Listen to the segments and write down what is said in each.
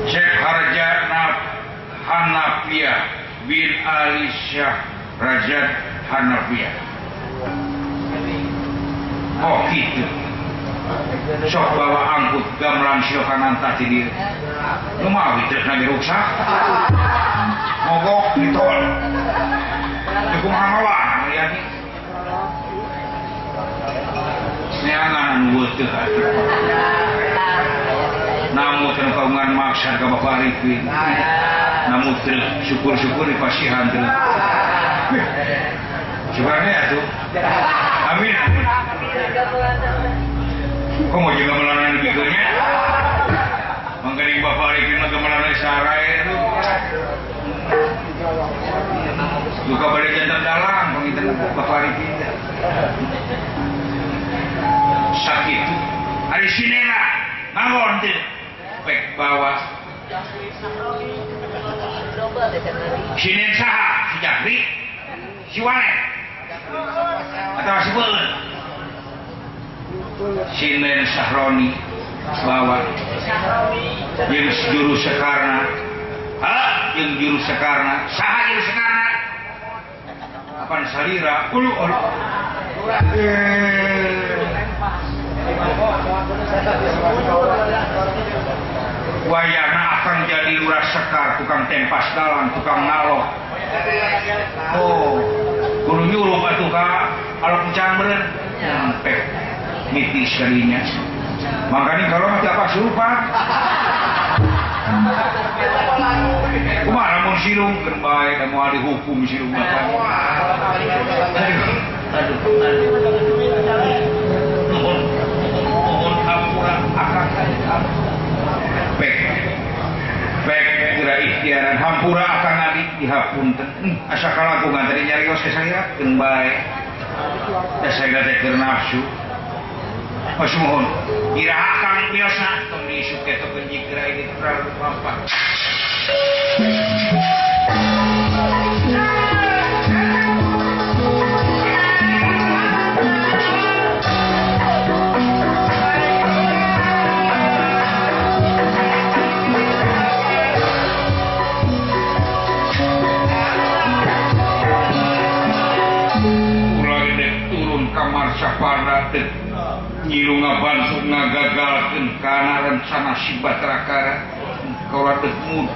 Syekh Harja Hanafiah bin Ali Syah Rajad Hanafiah. Oh gitu. Sok bawa angkut gamelan silokananta ti dieu. Nu mawi teh nage ruksak. Mogok di tol. Teu kumaha mawa lihat ni. Neangan anu teu atuh. Namun teu kaungan maksa ka Bapak Arifin. Namun teu syukur-syukur dipasihan teu. Syukurnya atuh. Amin amin. Kok mau juga gamelan dipikirnya? Mangkaning Bapak Arifin mah gamelan sarai itu. Duka bade jantan dalang panginten Bapak Arifin. Sakitu ari sinena mangon teh pek bawah. Sinen saha? Si Jafri? Si Walet? Atau si Beun? Sinen Sahroni bawa jeung juru sekarna. Ha, jeung juru sekarna. Saha juru sekarna? Apan salira ulu ulu. Wayana akan jadi lurah sekar, tukang tempas dalang, tukang naloh. Oh, kudu nyuruh atuh ka alok encang beureun. Nyampe miti sekalinya. Makanya kalau mati apa surupan. Kumaha lamun silung keur bae da moal dihukum silung mah. Aduh, aduh, aduh. Nuhun, nuhun hampura akang. Pek. Pek kira ikhtiaran hampura akang adi dihapunten. Asa kalangkungan tadi nyarios ke saya keun bae. Da saya teh keur nafsu. Mas mohon, iraha akang biasa tong diisuk ke tong jikra ini terlalu mampat. Ulah dek turun kamar saparda teh. Nyilu ngabantu ngagagalkeun kana rencana si Batrakara kaula teu mudun.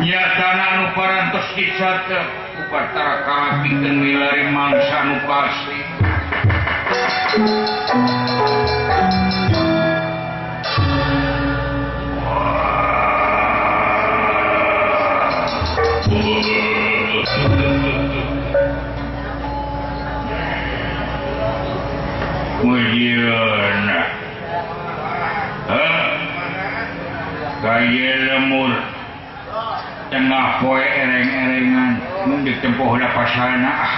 Nyatana anu parantos dicatet ku Batara Kala pikeun milari mangsa nu pasti. Mujieuna. Hah? Kaya lemur tengah poe ereng-erengan mun ditempuh heula pasalna ah.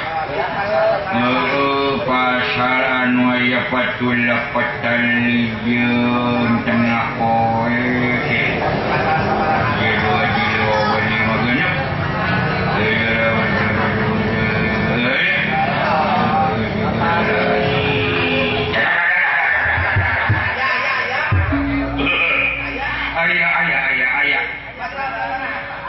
Heueuh pasal anu aya patulapetan lijeun tengah poe. Dua jilo lima genep. Ayah.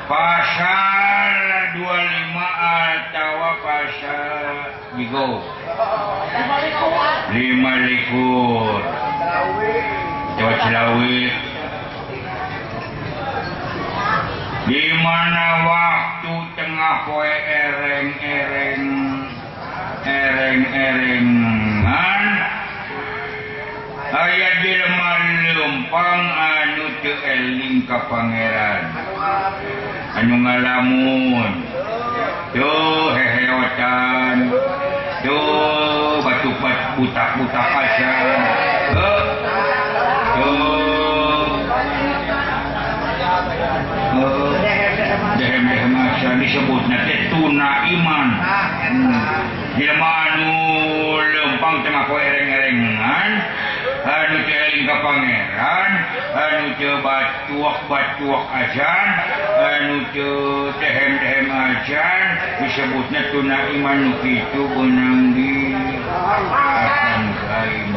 Pasal 25 atau pasal jigo 5 likur Jawa Cilawi di mana waktu tengah poe ereng-erengan aya jelema leumpang anu teu eling ka pangeran anu ngalamun tuh heheotan tuh batu butak-butak aja tuh dehem-dehem aja disebutna teh tuna iman. Jelema anu leumpang tengah poe ereng-erengan anu teu eling ka pangeran anu teu batuak-batuak ajan anu teu dehem-dehem ajan disebutna tuna iman nu kitu beunang di akan kaim.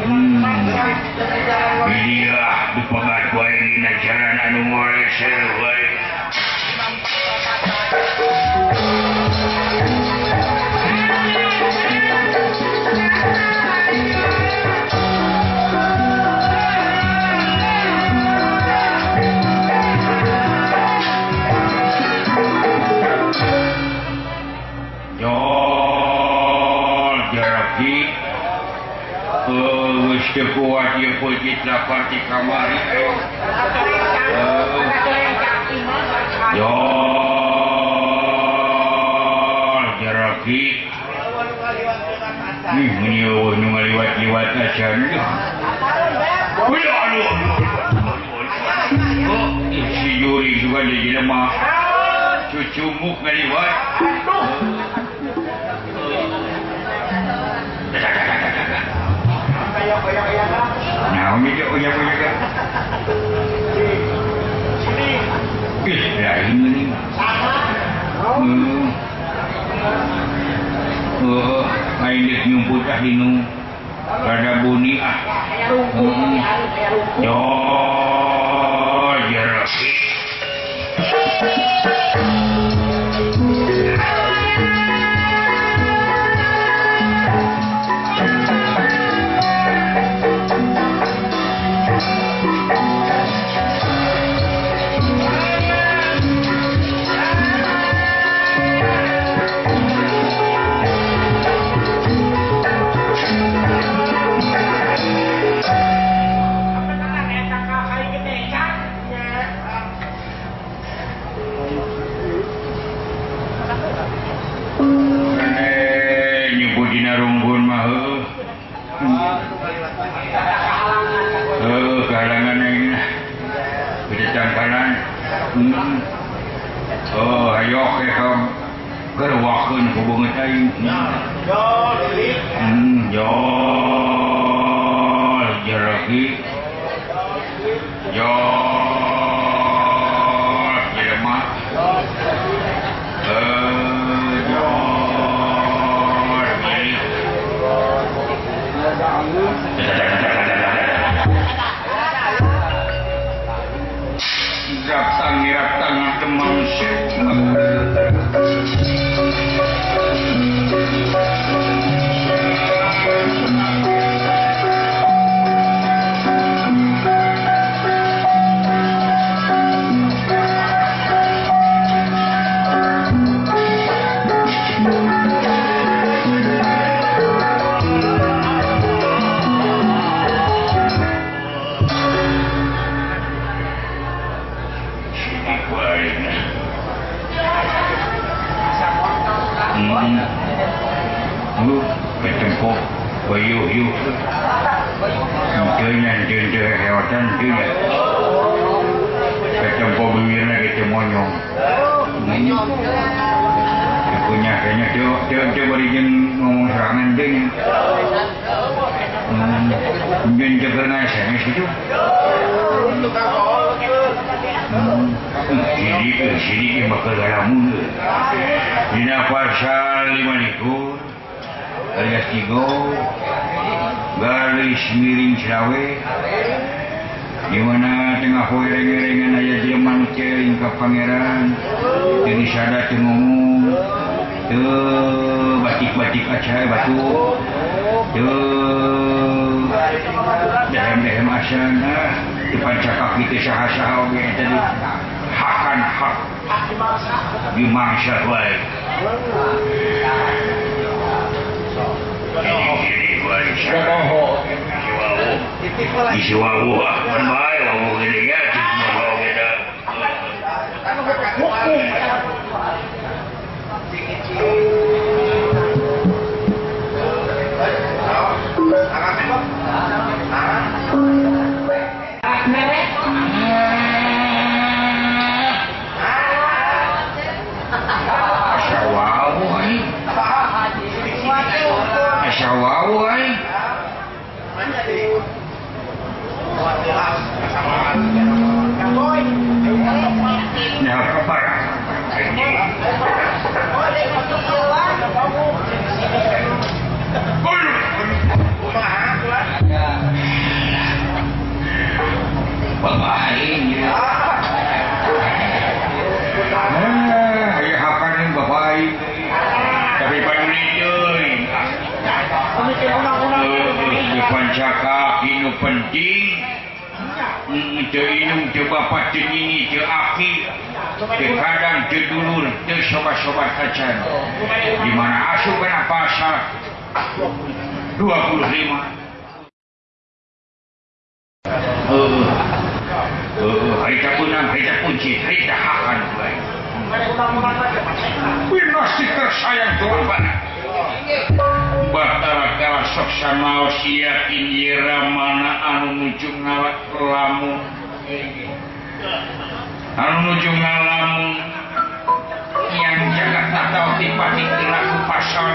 Dia dipegat wae dina jalan anu ngoleser wae. Kuat ieu peuncit lapar ti kamari. Jol jaraki. Ih meuni eueuh nu ngaliwat-liwat acan. Aduh. Oh, si Yuri juga di jelema. Cucumuk ngaliwat. Nah, ini dia punya kan. Ih, lain ini. Oh, aing geus nyumput ah dinu. Rada buni ah. Yo, jeraki. Oh, ayo ke gerwakeun ku beungeut aing. Yo, jeraki. Yo, jelema. Yo, Ratang demang. Lu petempo bayuh yuh. Teu nya teu heotan teu nya. Petempo bibirna ge teu monyong. Punya kayaknya teu bari jeung ngomong serangan teu nya. Jeung teu keur SMS kitu. Sini bakal galamun. Dina pasal 25 alias 3 garis miring selawe di mana tengah poe reng-rengan aya jelema nu celing ka pangeran teu disada teu ngomong teu batik-batik aca batu teu dehem-dehem asana teu pancakak kitu saha-saha oge eta di hakan hak dimangsa wae. Pancaka inu penting teu inung teu bapak teu nini teu aki teu kadang teu dulur teu sobat-sobat kacan di mana asup kana pasal 25 harita kunang harita kunci harita hakan bae pinasti tersayang tuan. Batara kala sok sanaos yakin yera mana anu nuju ngalamun anu nuju ngalamun yang jagat tatau tipati laku pasal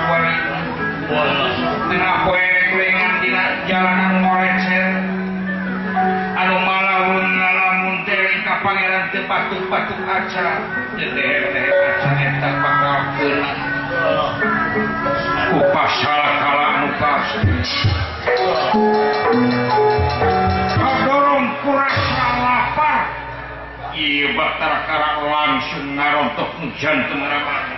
2000 tengah poe-poengan dina jalanan ngorecer anu malawun ngalamun teh ka pangeran teu batuk-batuk aca teu dehem-dehem aca eta bakal keuna ku pasal kala anu pasti kadorong kurasa lapar ieu Batara Kala langsung ngarontok nu jantung ramana.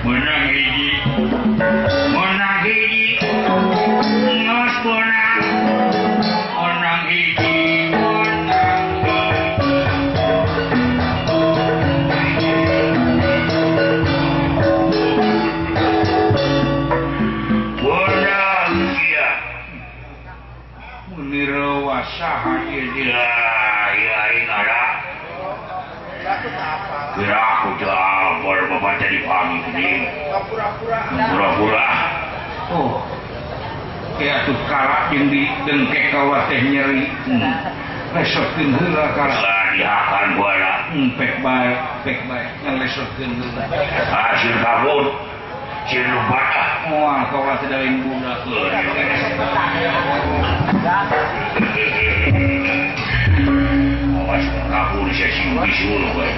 Menang hiji, menang hiji, ngeus menang, menang hiji, menang hiji. Menang sia, mun reuas saha ieu aing ada. Kira aku jawab bapak jadi pami ini. Pura-pura. Oh, kayak tuh kalah yang di dengkek kawat teh nyeri. Lesotkeun heula kalah. Dihakan bola. Pek bae, pek bae. Yang lesotkeun heula. Hasil kabur. Sieun lupa. Moal kawat teh lain budak. Awas kabur sia sing bisul bae.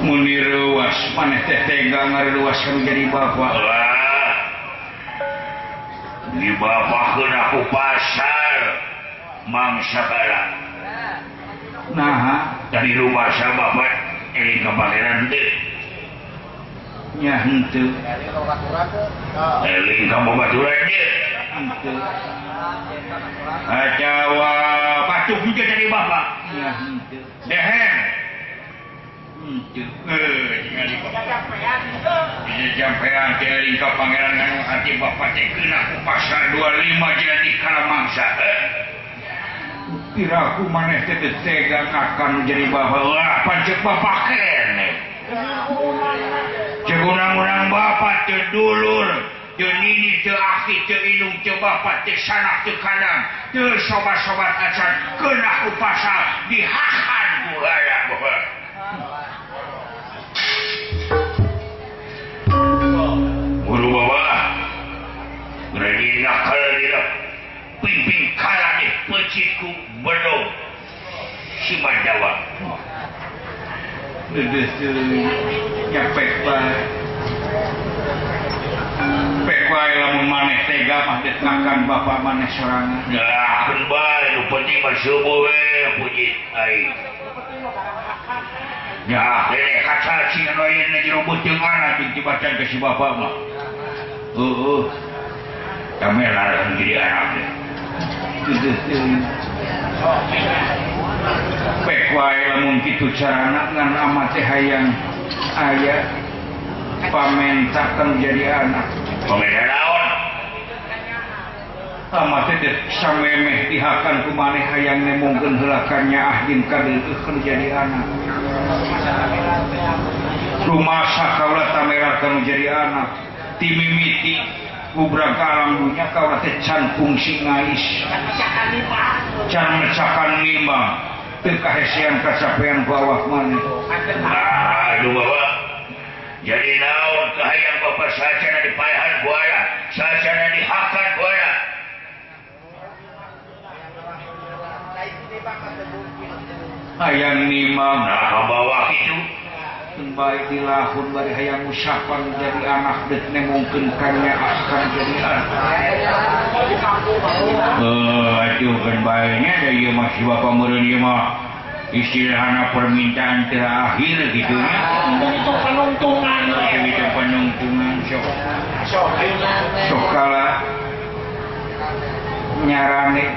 Mun direuas maneh teh tega ngareluas kan jadi bapak. Lah. Dibapakeun aku pasar mangsa bara. Naha dari rumah sa bapak eling ka pangeran teh. Nya henteu. Eling ka babaturan teh. Henteu. Atawa batuk henteu jadi bapak. Ya henteu. Dehem. Henteu. Ningali bapak. Jampean teh ka pangeran nganu hati bapak teh kena ku pasal 25 jadi kalamangsa. Piraku maneh teh tega akan jadi bapak. Wah, pancek bapak keneh. Cek unang-unang bapak teu dulur, teu nini, teu aki, teu indung, teu bapak, teu sanak, teu kadang, teu sobat-sobat acan kena ku pasal dihakan ku heula bapak. Guru bapak, berani nakal dira, pimpin kala deh pecitku bedog si Mandawa. Dedes nyapek bae. Pek wae lamun maneh tega mah deuk ngakan bapak maneh sorangan. Lah, keun bae nu penting mah subuh we puji aing. Ya, lele kaca cing anu ayeuna jero beuteung anak jeung dibacan ke si bapak mah. Heueuh. Kamelar jadi anak teh. Pek wae lamun kitu carana ngan amat teh hayang aya pamentakeun jadi anak. Pamenta naon? Amat teh samemeh dihakan ku maneh hayang nemongkeun heula ka nyaah jeung kadeukeun jadi anak. Rumasa kaula tamerarkeun jadi anak. Ti mimiti gubrang ka alam dunya kaula teh can fungsi ngais. Can mecakan nimang. Teu kahesean kacapean ku awak maneh. Aduh bapak. Jadi naon kahayang bapak sacana dipaehan ku aya, sacana dihakan ku aya. Hayang nimang nah bawa kitu. Baik dilahun bari hayang usapan jadi anak deuk nemongkeun ka nyaah kan jadi anak. Aduh kan bae nya da ieu mah si bapak meureun ieu mah istilahna permintaan terakhir gitu nya. Itu penuntungan. Itu penuntungan sok. Sok kala nyarane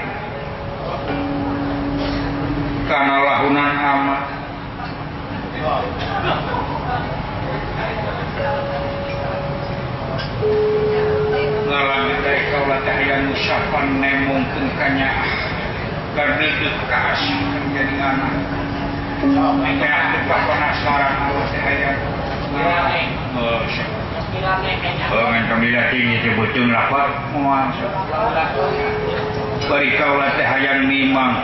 kana lahunan amat. Ngalami dari kaula teh hayang usapan nemongkeun ka nyaah gardeudeuh ka asikeun jadi anak. Teh teu penasaran awak teh hayang. Oh, sok. Oh, ngan dilatih teh beuteung lapar moal sok. Bari kaula teh hayang nimang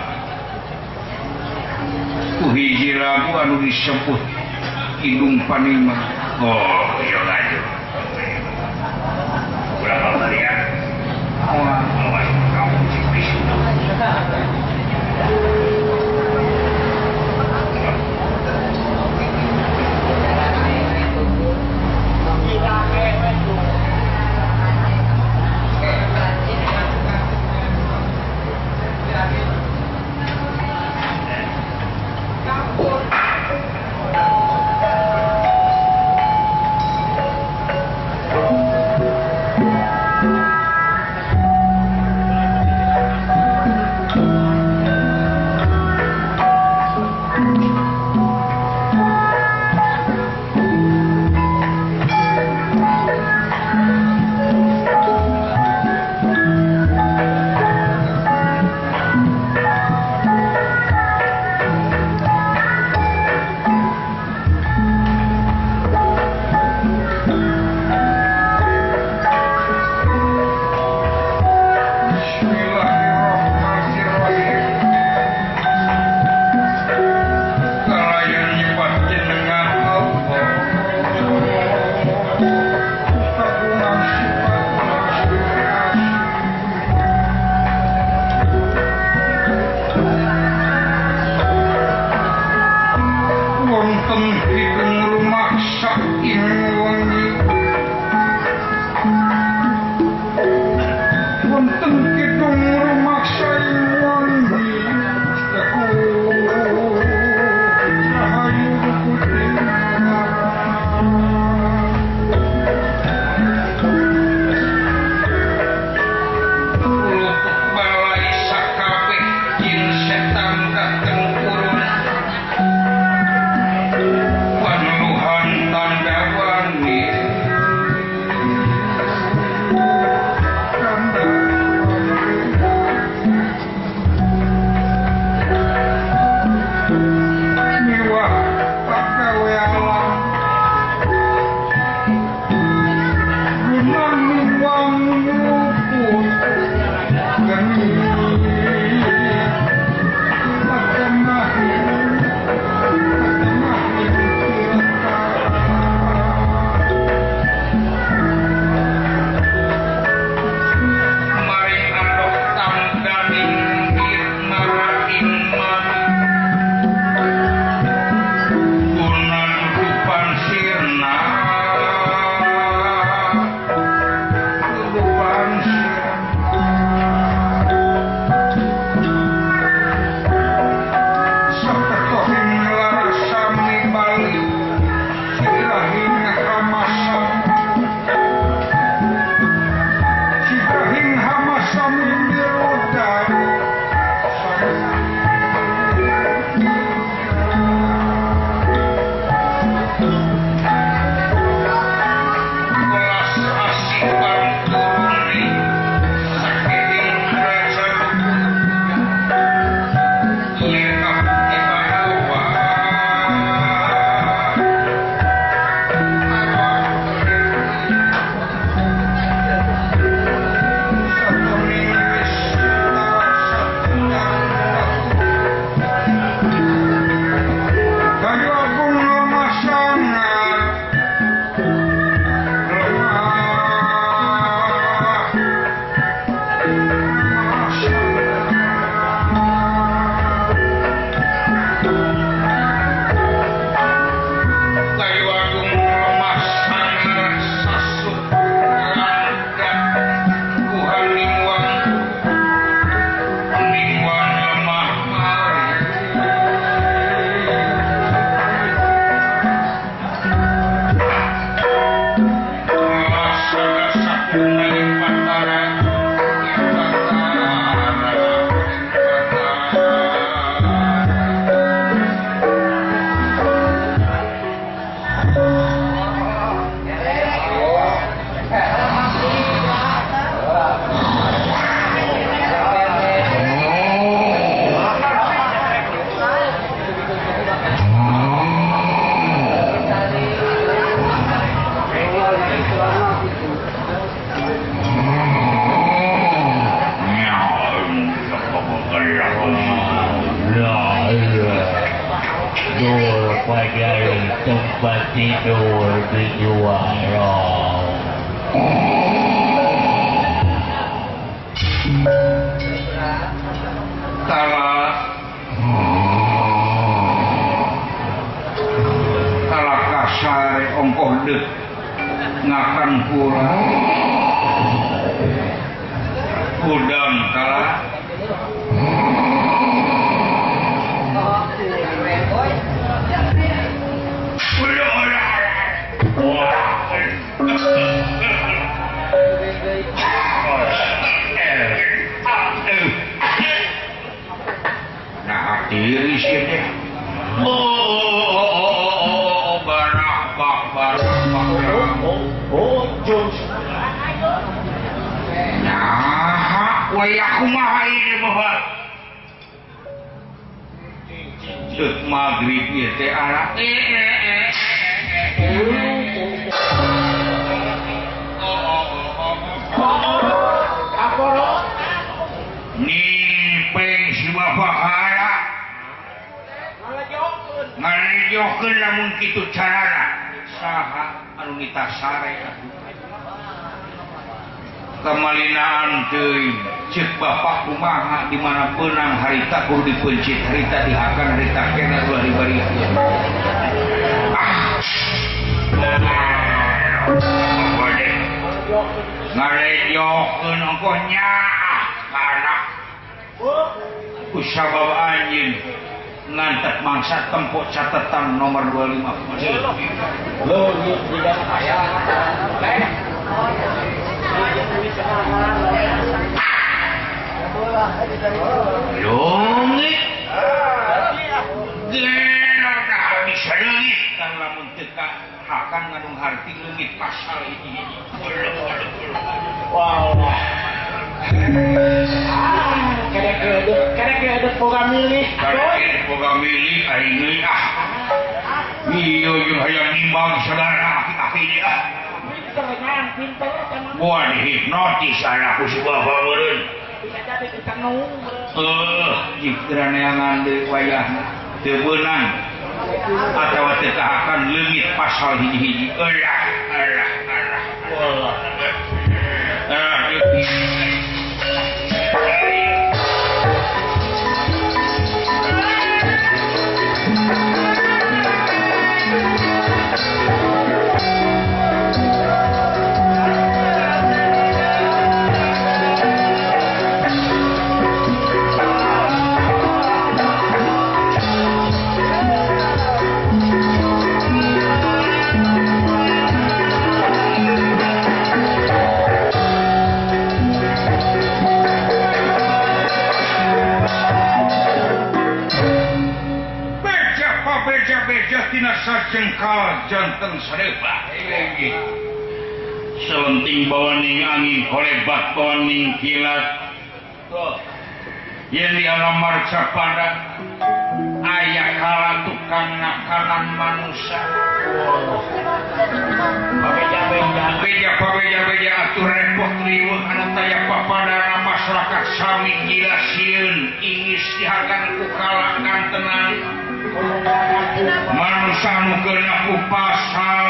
ku hiji lagu anu disebut Kidung Panimang. Oh, iya lanjut. Ulah kamarian. Awas kamu cik bisu. Tempat tidur di warung. Kala kasare ongkoh deuk ngakan pura udang kala nah diri sih deh. Oh, barak bak barak bak. Oh, jus. Nah, waya kumaha ini bapak. Deuk maghrib ieu teh ara. Nipeng si bapak hara ngarejokeun lamun kitu carana saha anu nitasare atuh kamalinaan teuing ceuk bapak kumaha di mana beunang harita kudu dipeuncit harita dihakan harita kena ulah dibarian ah ngarejokeun ongkoh nyaah kana ku sabab anjeun ngantek mangsa tempok catatan nomor 25 leungit tidak aya leungit gelo nah bisa leungit kan lamun teu hakan ngandung harti leungit pasal hiji-hiji. Wow. Karek boga milih. Karek boga milih aing deui ah. Ieu jeung hayang nimbang saudara aki-aki deui ah. Pinter pinter. Moal dihipnotis anak ku si bapak meureun. Bisa jadi ditenung. Jika neangan deui wayahna teu beunang atawa teu kahakan leungit pasal hiji-hiji. Alah alah alah. Wallah. Sajengkal janten sarepa selenting bawaning angin kolebat bawaning kilat yen di alam marcapada aya kala tukang nakalan manusia beja-beja atuh repot riweuh anu taya papadana masyarakat sami gila sieun ingis dihargan ku kalakan tenang manusia nu kena ku pasal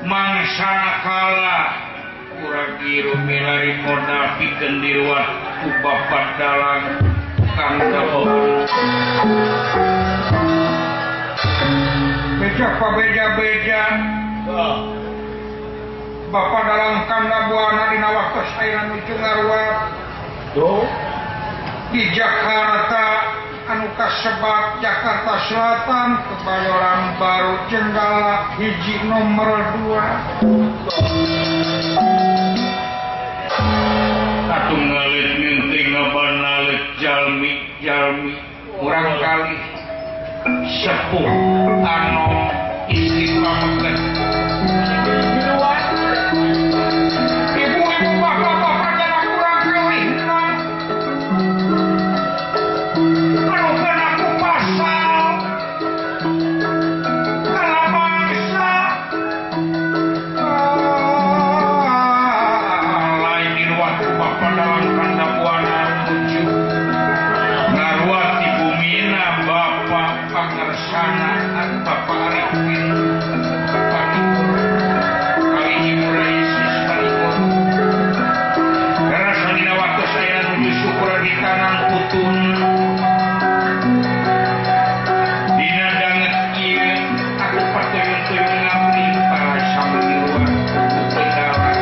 mangsa nakala kurang biru milari modal pikeun diruat ku bapak dalang tukang dabohan beja pabeja-beja bapak dalang kanda buana dina waktos ayeuna nuju ngaruat di Jakarta. anu kasebat Jakarta Selatan Kebayoran Baru Jenggala hiji nomor 2 atuh ngalit nginting ngabanalit jalmi-jalmi urang kali sepuh anom istri pameget ibu-ibu bapak-bapak jangan kurang pilihna anu kena ku pasal kala bangsa lain diruat ku bapak dalam kanda buana tujuh ngaruat di bumina bapak pangersana bapak Arifin Panikur kali ibu Raisis Panikur karena salina waktu saya nuju syukur di tanang putun dina danget ieu aku patuyun-tuyun ngabdi para sami luar kupendaran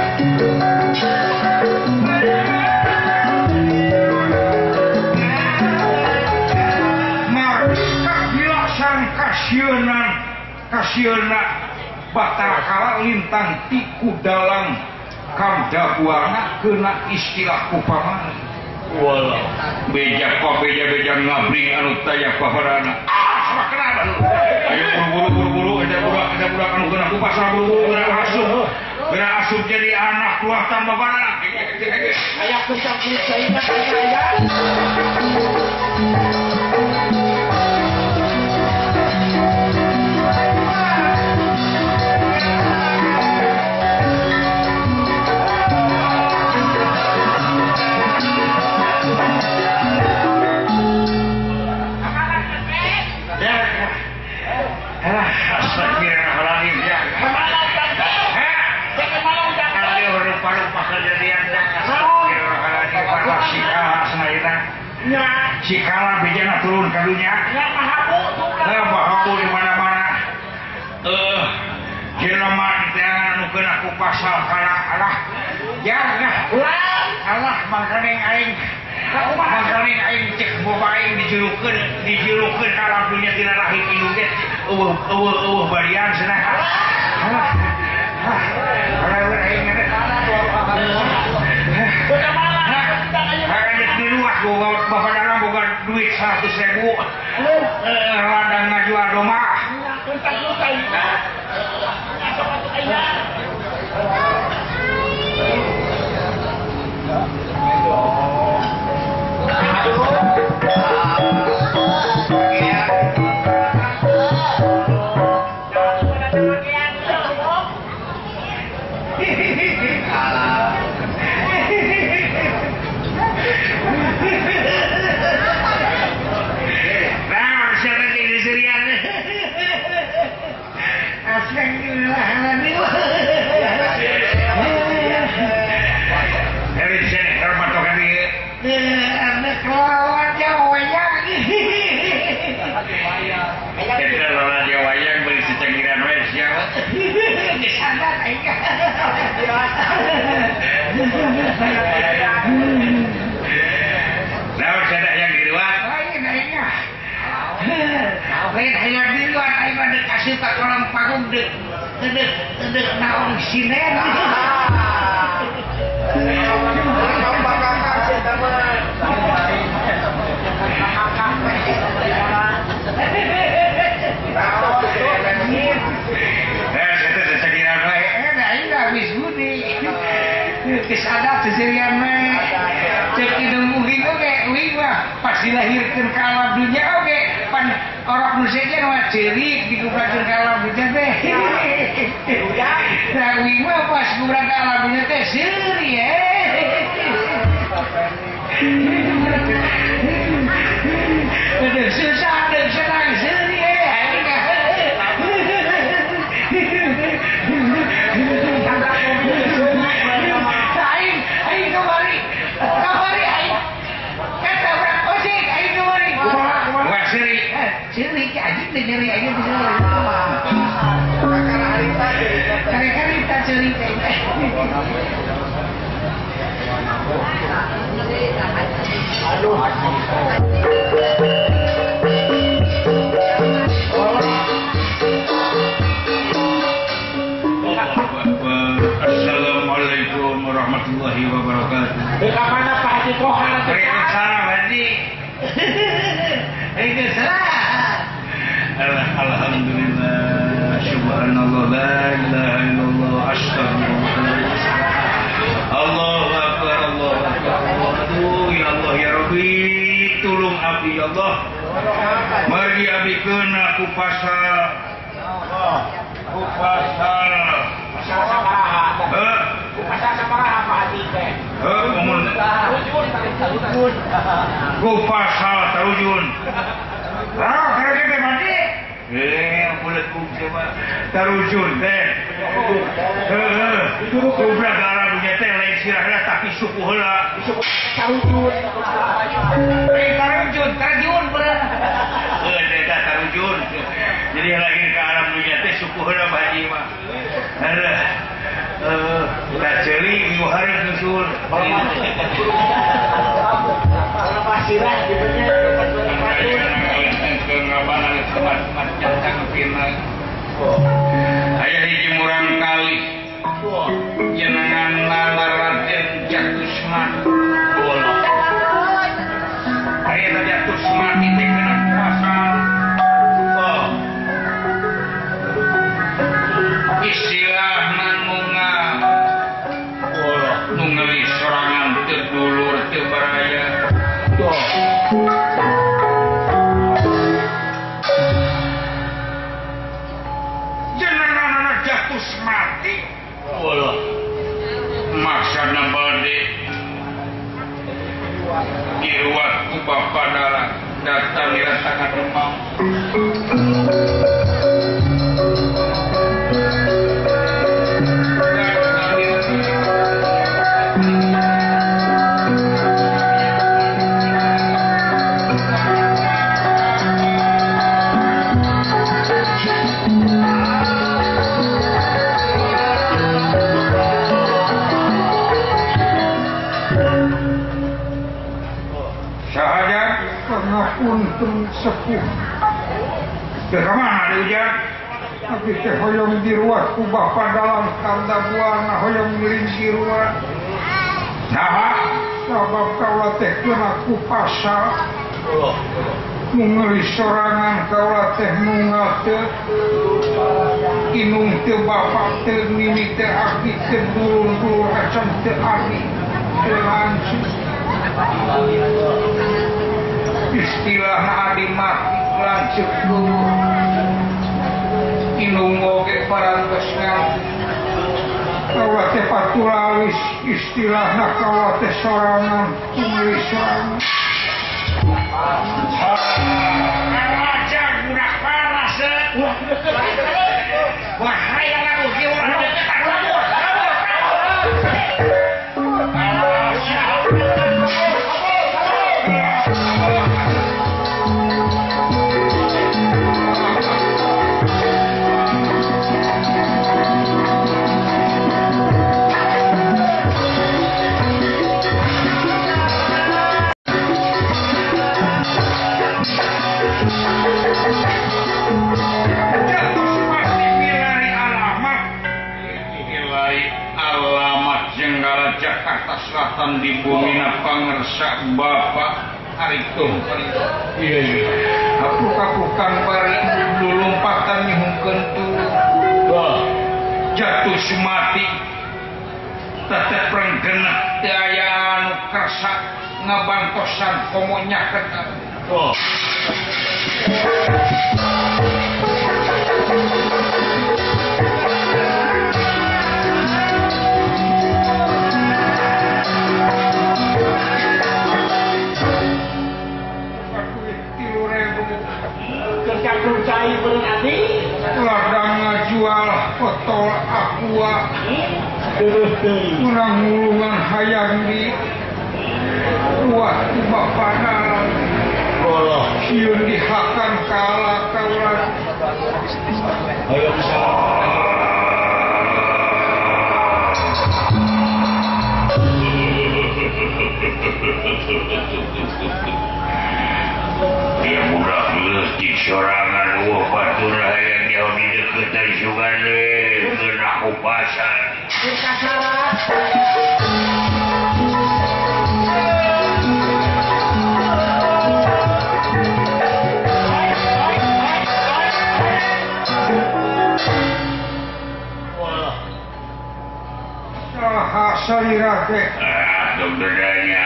kasieuna kasieuna Batara Kala lintang tiku dalang Kamdabuana kena istilah kupamana walau beja pa beja-beja ngabring anu taya paharana ah sama kena ayo buru-buru buru-buru ada budak anu kena ku pasal buru-buru geura asup jadi anak luatan babarana aya kucang kucing aya. Astagfirullahaladzim ya. Sikala bejana turun ka dunya. Mahabu di mana-mana. Jelema teh anu kena ku pasal kana Allah. Ya Allah mangkaning aing. Mangkaning aing cek boba aing dijulukeun dijulukeun ka alam dunya tina rahim indung teh eueuh eueuh eueuh barian cenah. Allah. Allah aing teh. Di luar bapak dalam boga duit 100.000 ladang ngajual domba. Lain hayang di luar aing mah deuk asup ka kolam panggung deuk deuk deuk naon sinen. Geus adat seserian mah cek hidung uing oge uing mah pas dilahirkeun ka alam dunya oge pan orok nu sejen mah ceurik dikubrakeun ka alam dunya teh. Nah uing mah pas kubrak ka alam dunya teh seuri Aduh susah aduh senang seuri aing kamari kamari aing kata urang ojek aing kamari kumaha seuri seuri anjing teh nyeri aing teh seuri kare-karita seuri teh. Aduh. Assalamualaikum warahmatullahi wabarakatuh. Ka mana Pak Haji Kohar? Waalaikumsalam Haji. Waalaikumsalam. Alhamdulillah, subhanallah, la ilaha illallah, astagfirullah. Allahu akbar, Allahu akbar. Aduh, ya Allah ya Rabbi, tulung abdi ya Allah. Mari abdi keuna ku pasal. Ku pasal. Pasal sabaraha? Heuh. Ku pasal sabaraha Pak Haji teh? Heuh, mun ku pasal tarujun. Ah, tarujun teh mati. Bulat coba tarujun teh. Heuh, kubra gara dunya teh lain sirah tapi suku heula. Tarujun. Tarujun, tarjun bener. Heuh, teh tarujun. Jadi lahir ke alam dunia teh suku heula Pak Haji mah. Heuh. Tak ceuli minggu hareup nyusul. Pasirah gitu nya. Aya hiji murang kali jenengan Raden Jatusmati. Aya Jatusmati teh kena pasal. Istilahna nu nu ngeuli sorangan teu dulur teu baraya. Jenengan Jatusmati. Maksana bade diruat ku bapa dalang datang dirasakan Remang. Untung sepuh. Ke mana ujang? Abdi teh hoyong diruat ku bapa dalang tanda buana hoyong ngelinci ruat. Saha? Sabab kaula teh kena ku pasal. Mungeli sorangan kaula teh nunggal teu inung teu bapa teu nini teu abdi teu dulur-dulur acan teu abi teu lanceuk. Istilah adi mati lanceuk dulu inung oge parantos ngantuk kaula teh patulalis istilahna kaula teh sorangan tungli sorangan. Raja budak paras bahaya lagu kieu urang teh. Jakarta Selatan di bumina pangersa Bapak Aritung. Iya iya. Hapuk-hapukan bari lulumpatan nyuhungkeun tu. Jatusmati tetep renggeneh teu aya anu kersa ngabantosan komo nyaket. Ladang ngajual botol aqua kurang mulungan hayang di kuat ku bapa dalang sieun dihakan kala kaula. Dia budak leutik sorangan eueuh batur hayang jauh di deukeut dari sugan kena ku pasar. Kasaran. salira teh. Ah, bedanya.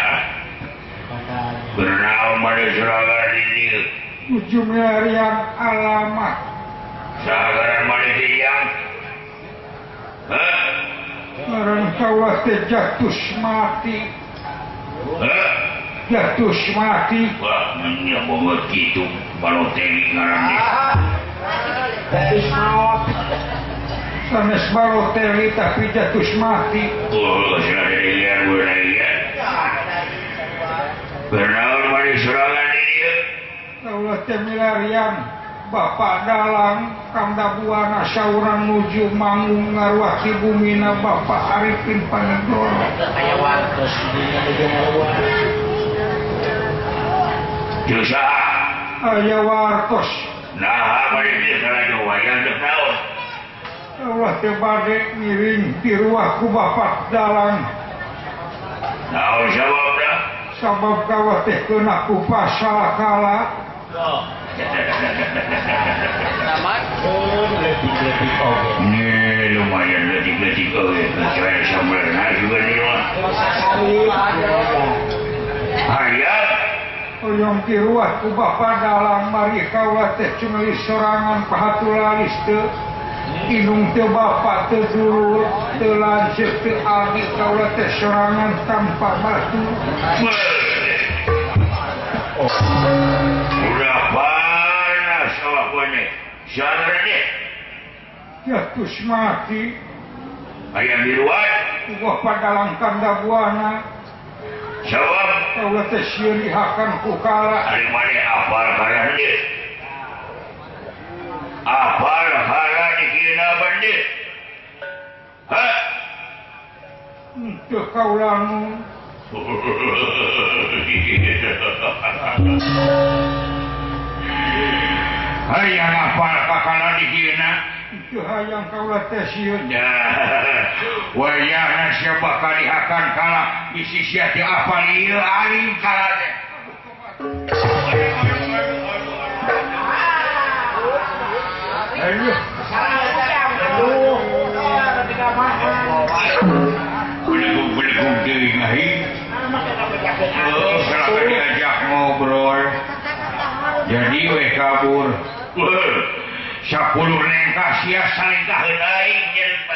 Bernaon mane sorangan di dieu? Nuju milarian alamat. Sagaran mane teh yang? Hah? Ngaran kaula teh jatuh mati. Hah? Jatuh mati. Wah, nya banget kitu Balotelli ngaran teh. Jatuh maot. Sanes Balotelli tapi jatuh mati. Oh, cenah liar beunang. Bernaon mane sorangan di dieu? Kaula teh milarian Bapak Dalang Kanda Buana saurang nuju manggung ngaruah di bumina Bapak Arifin Panegoro. Aya wartos nuju ngaruah. Jeung saha? Aya wartos. Naha bade dieu salaju wayang teh naon? Kaula teh bade ngiring diruah ku Bapak Dalang. Naon sababna? Sabab kaula teh keuna ku pasal kala. Ini lumayan letik-letik oge. Saya sampeurna juga nih mah. Hayang hoyong tiruah ku Bapa Dalang mari kaula teh cungli sorangan pahatulalis teu inung teu bapa teu dulur teu lanceuk teu abdi kaula teh sorangan tanpa batu. Udah panas awak maneh. Sadar deh. Jatuh mati. Hayang diruat. Bapak Dalang Kanda Buana. Sabab kaula teh sieun dihakan ku kala. Ari maneh apal kana henteu? Apal kala dikieuna bende? Hah? Henteu kaula nu. Hayang apal ka kala dikieuna? Henteu hayang kaula teh sieun. Wayahna sia bakal dihakan kala bisi sia teu apal ieu alim kala teh. Aduh. Aduh, belegug-belegug deui aing. Oh, kalau diajak ngobrol jadi we kabur. 10 lengkah sia salengkah aing jelema.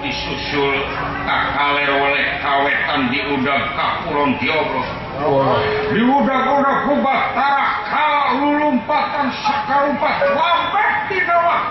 Disusul kakaler oleh kawetan diudag ka kulon diobrol. Diudag-udag ku Batara kala lulumpatan sakarumpat lambek di bawah.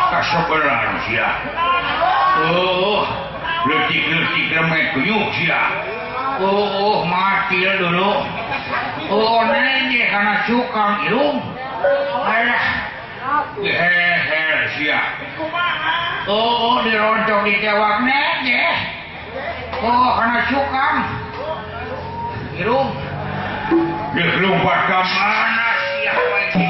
Kasobelan sia. Oh, leutik-leutik remek kuyuk sia. Oh, mati dulu. Oh, neje kana cukang irung. Alah. Heher sia. Oh, dirontong ditewak neje. Oh, kana cukang. Irung. Geus lompat ka mana sia wae.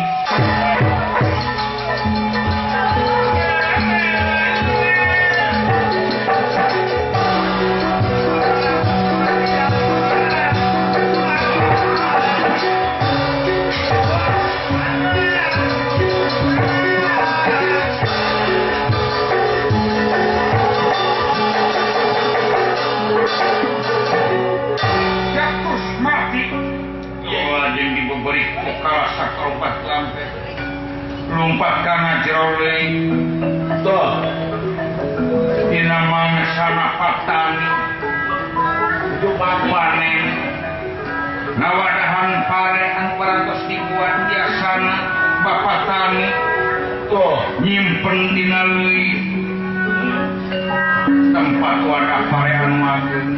Lumpat kana jero leuit tuh dina mangsana patani panen ngawadahan pare anu parantos dibuat biasana bapak tani tuh nyimpen dina leuit tempat wadah pare anu ageung.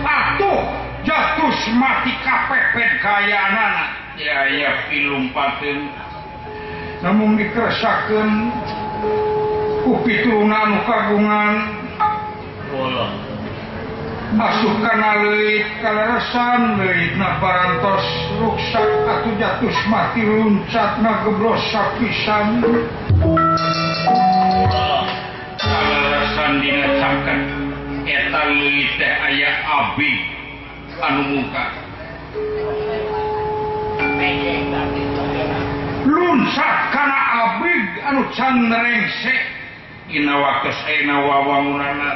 Atuh jatuh mati kapepet kayaanana ya pilumpateun namun dikeresakeun ku pituluna anu kagungan asup kana leuit kaleresan leuitna parantos ruksak atuh jatuh mati luncatna geblos sapisan kaleresan dina caket eta leuit teh aya abi anu muka luncat kana abig anu can rengse dina waktos ayeuna wawangunanna.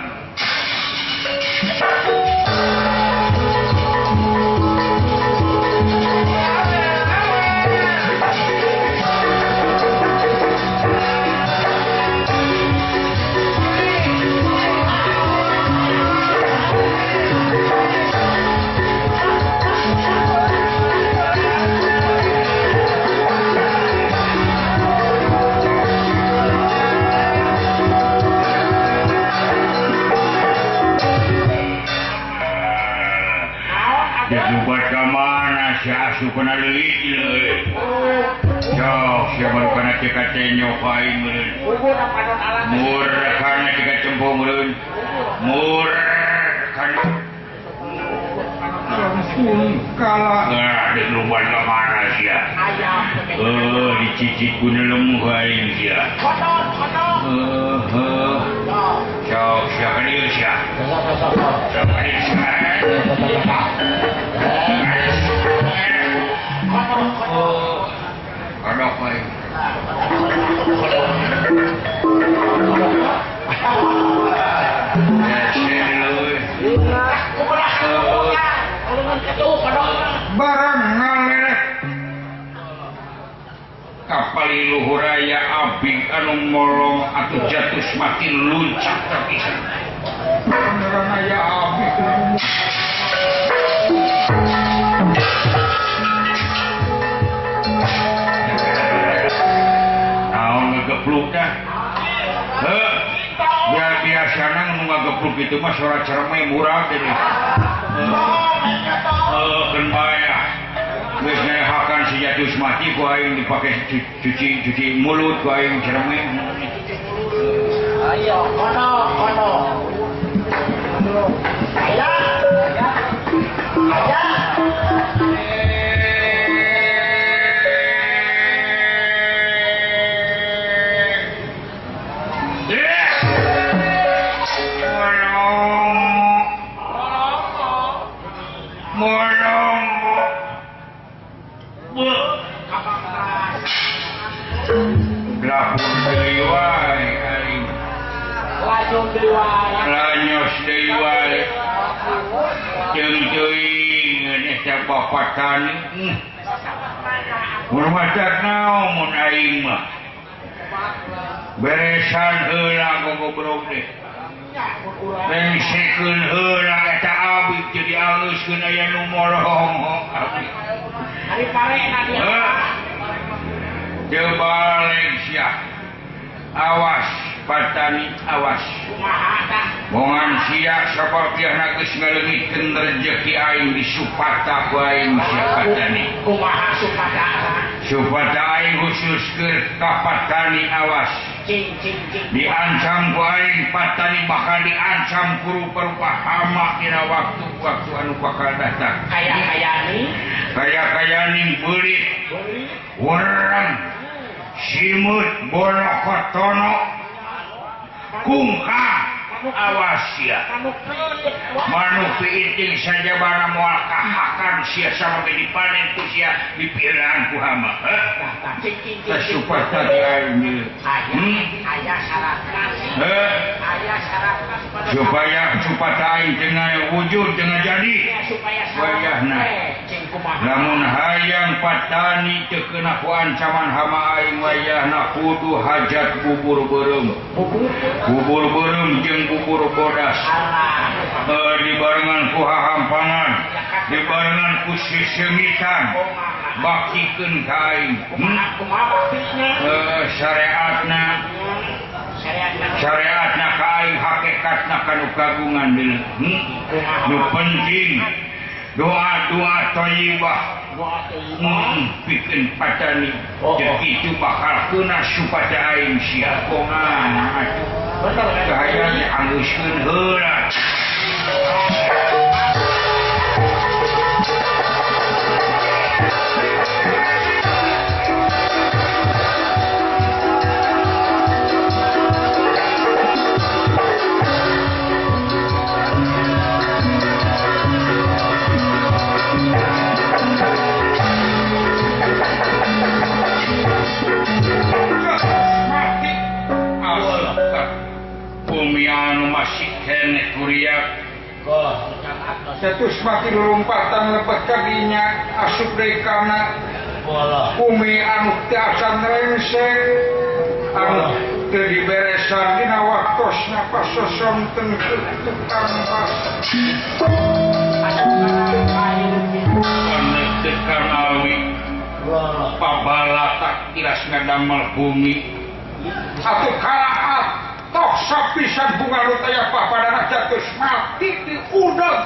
Asup kana leuit leuit. Sok sia baru kana cek katenyo aing meureun. Mur kana cek cempo meureun. Mur kana langsung kalah. Nah, dilumban ka mana sia? Dicicit ku lemu aing sia. Heuh. Sok sia ka dieu sia. Sok ka dieu sia. Oh, kodok baik. Barang ngaleret kapal luhur aya abig anu molong atuh jatuh mati luncat terpisah. Beneran aya abig anu ngegepluk dah. Heuh. Biar biasana nu ngagepluk itu mah suara cereme murah deui. Heuh, keun bae ah. Geus ngahakan si jatuh mati ku aing dipake cuci mulut ku aing cereme. Ayo, kono, kono. Aya. Aya. Lanyos deui wae. Jeung teuing eta bapak tani. Mun matak naon mun aing mah. Beresan heula gogobrog teh. Rengsekeun heula eta abdi jadi alus-keun aya nu molong abdi. Ari parena dia. Teu balik sia. Awas patani awas. Bongan sia sapapiahna geus ngaleungitkeun rejeki aing di supata ku aing sia patani. Kumaha supata? Supata aing khusus keur ka patani awas. Diancam ku aing patani bakal diancam ku rupa-rupa hama dina waktu-waktu anu bakal datang. Kaya-kayani? Kaya-kayani beulit. Wereng. Simut bolokotono kungka awas sia manuk piiting sajabana moal kahakan sia sama ge dipanen ku sia dipiraan ku hama. Heuh. Supata di aing. Aya. Supaya supaya aing teu wujud teu jadi wayahna lamun hayang patani teu keuna ku ancaman hama aing wayahna kudu hajat bubur beureum bubur beureum jeung bubur bodas dibarengan ku hahampangan dibarengan ku sisengitan baktikeun ka aing syariatna syariatna ka aing hakikatna kanu kagungan deui nu penting doa-doa thayyibah pikeun patani jeung kitu bakal keuna supaya aing sia kongan atuh kahayang dianggeuskeun heula. Cetus mati lompatan lepet kadinya asup deui kana bumi anu teu acan rengseng anu teu diberesan dina waktosna pasosonten tukang bas tukang awi pabalatak tilas ngadamel bumi atuh kalaat tok sapisan bunga nu taya papadana jatuh mati di udeg.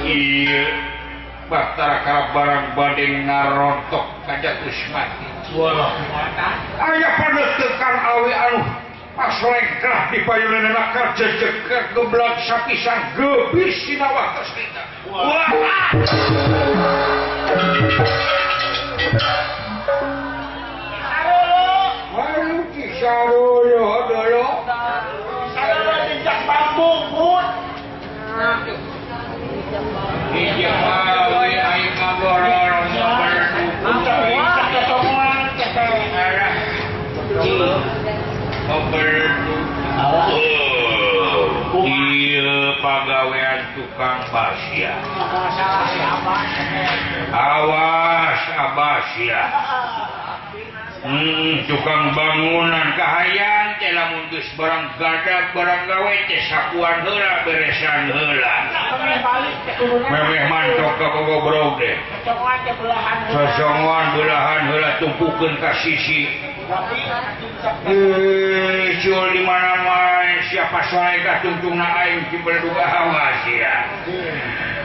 Iya Batara karab barang bade ngarontok kajatus mati. Aya panetekan awi anu paslengkrah di payuneunana karjejek geblak sapisan gebis dina waktos kita. Wah. Walu Cisarolo dolo. Sarolo jejak bambu pun. Iya awi aing ngagorong iya pagawean tukang basya. Awas abasya. Tukang bangunan kahayang teh lamun geus barang gadag barang gawe teh sapuan heula beresan heula. Memeh mantok ka gogobrog deh. Sosongan belahan heula tumpukeun ka sisi. Cul di mana-mana siapa soalnya tungtungna aing ti berduga awas ya.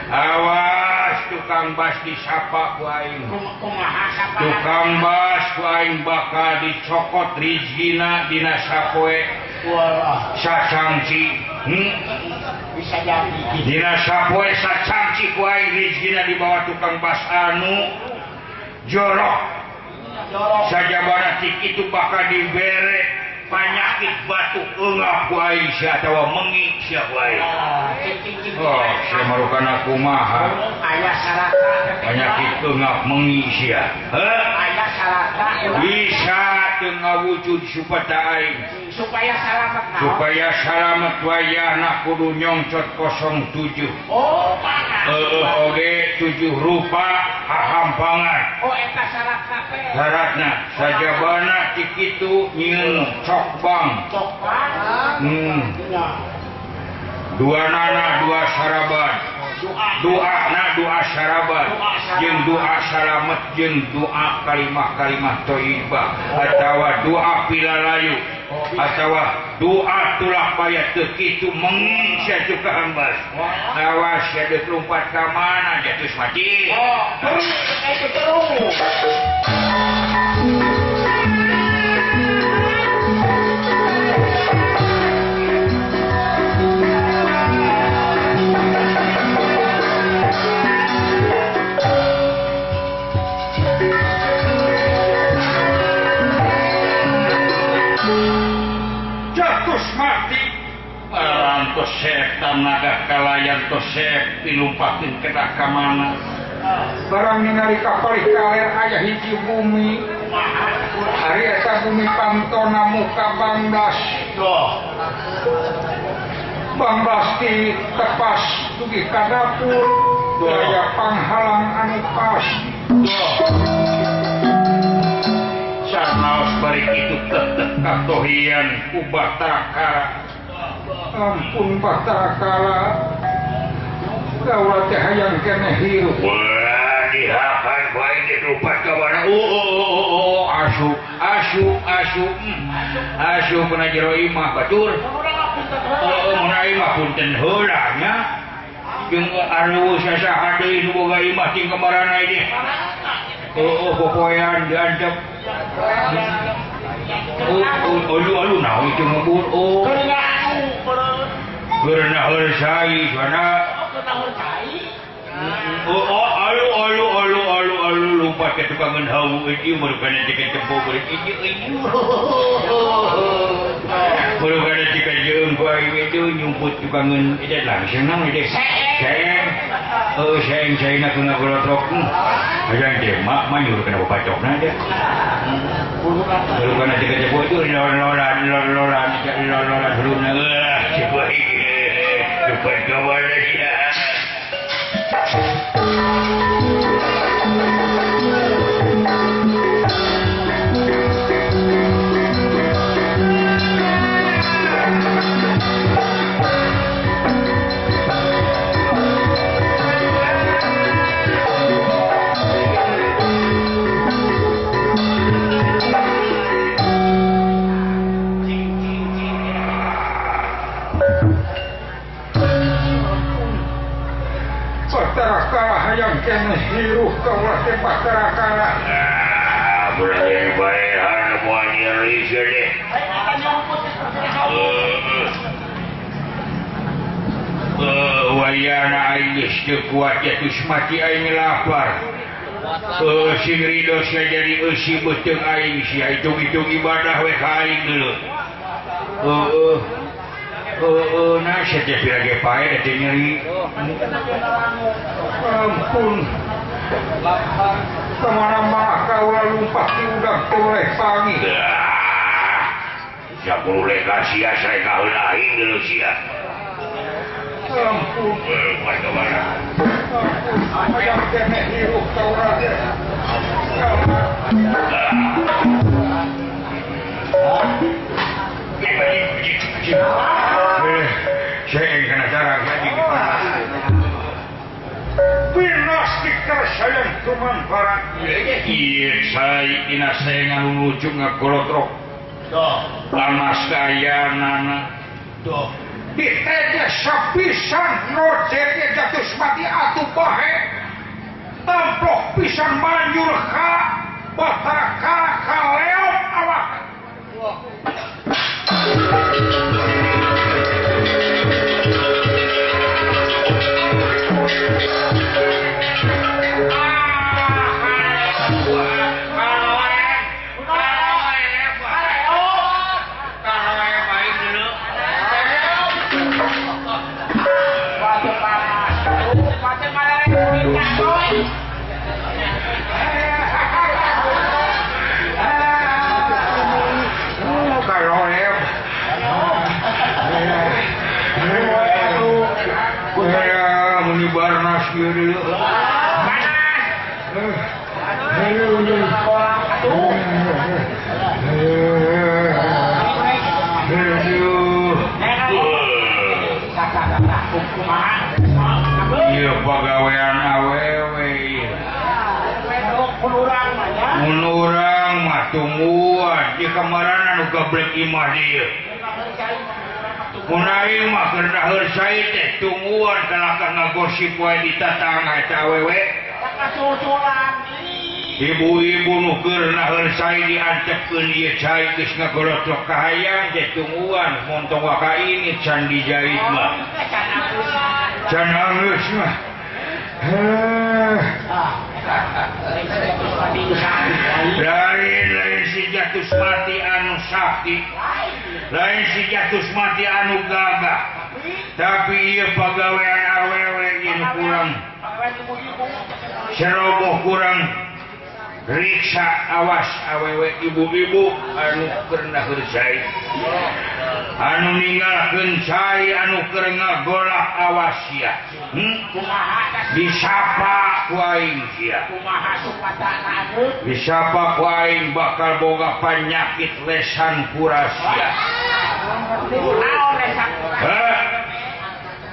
Awas tukang bas disapa ku aing. Tukang bas ku aing bakal dicokot rizkina dina sapoe sacangci. Bisa jadi. Dina sapoe sacangci ku aing rizkina dibawa tukang bas anu jorok. Sajabana tik itu bakal dibere penyakit batuk eungap ku aing sia atawa mengi sia ku aing. Oh, sia marukana kumaha? Aya sarata penyakit eungap mengi sia. Heuh? Aya sarata bisa teu ngawujud supaya aing supaya salamet. Supaya salamet wayahna kudu nyongcot 07. Oh, mana? Heueuh oge 7 rupa hahampangan. Oh, eta syaratna teh. Syaratna sajabana tik kitu nyieun cokbang. Cokbang. Dua nana dua saraban. Doa na doa saraban jeung doa salamet jeung doa kalimah-kalimah thayyibah atawa doa pilalayu atawa doa tulak bayat teu kitu mengi sia tukang bas. Awas sia deuk lompat ka mana jatuh mati. Oh, terus itu terus. tos seep tanaga kalayan tos seep dilumpakeun kedah ka mana. Barang ningali ka palih kaler aya hiji bumi. Ari eta bumi pantona muka Bangdas. Bangdas di tepas dugi ka dapur. Daya panghalang anu pas. Sanaos bari kitu teteh katohian ku Batara Kala. Ampun Batara Kala. Kaula teh hayang keneh hirup. Wah, dihakan bae dilupat ka mana. Oh, asu, asu, asu. Asu kana jero imah batur. Oh, mun imah punten heula nya. Jeung areuh sasaha deui nu boga imah ting kamarana ieu. Oh, popoean diantep. Oh, alu naon itu ngebur. Oh. Geurna hersai sana. Oh, alu alu alu alu alu lompat ke tukangan hawu ieu merupakan tiket tempo beureut ieu ieu. Merupakan tiket jeung bae itu nyumput tukangan ieu langsung nang ieu. Seng. Oh, seng saina kuna golotrok. Hayang teh mak manyur kana bapacokna teh. Merupakan tiket tempo itu lor-loran lor-loran lor-loran huluna. Coba lupa kawan ya. Batara Kala hayang keneh hirup kaula teh Batara Kala. Ah, berarti bae hareup moal nyeri deh. Wayana aing geus teu kuat jatuh mati aing lapar. Sing ridho sia jadi eusi beuteung aing sia hitung-hitung ibadah we ka aing geuleuh. Heeh, nah sia teh lagi pae teh nyeri. Ampun. Kemana-mana kaula lumpat di udang toleh pangi. Sia kudu leka sia sareka heula aing geuleuh sia. Ampun. Ampun. Hayang keneh hirup kaula teh. Saya kena darah lagi. Pinastikar sayang cuman barang. Iya, saya ina saya ngalucu ngagolotrok. Lamas kaya nana. Ditanya sapisan nojeknya jatuh mati atuh bahe. Tamplok pisan manjur ka Batara Kala kaleop awak. Iya pagawean awewe. Mun urang mah tungguan di kamaran anu gablek imah dieu. Mun aing mah keur daheur cai teh tungguan kalahka ngagosip wae di tatangga eta awewe. Ibu-ibu nu keur daheur cai diantepkeun ieu cai geus ngagolotrok ka hayang teh tungguan montong waka ini can dijahit mah. Can halus mah. Lain si jatuh mati anu sakti, lain si jatuh mati anu gagah. Tapi ieu pagawean awewe ieu kurang. Ceroboh kurang. Riksa awas awewe ibu-ibu anu keur naheur cai. Anu ninggalkeun cai anu keur ngagolak awas sia. Disapa ku aing sia. Disapa ku aing bakal boga panyakit lesan kuras sia.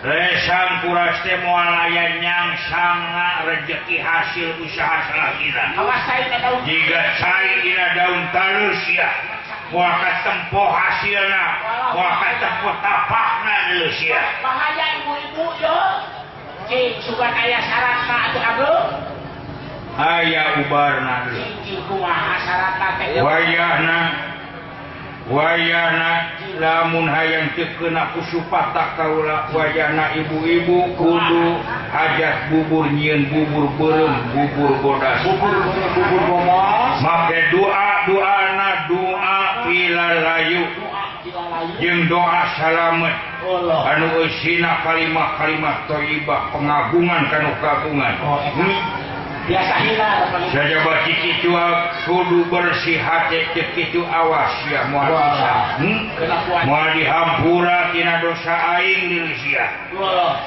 Lesan kuras teh moal aya nyangsanga rejeki hasil usaha salahina. Jiga cai dina daun talus sia. Moal katempo hasilna, moal katempo tapakna deui sia. Bahaya ibu-ibu yo. Cing sugan aya syaratna atuh ageung. Aya ubarna deui. Cing kumaha syaratna teh? Wayahna wayahna lamun hayang teu keuna ku supata kaula wayahna ibu-ibu kudu hajat bubur nyieun bubur beureum bubur bodas bubur bubur bomos make doa doana doa pilalayu jeung doa salamet anu eusina kalimah-kalimah thayyibah pengagungan kanu kagungan. Biasa hina sajaba kitu kudu bersih hate cek kitu awas ya moal bisa. Moal dihampura tina dosa aing deui sia.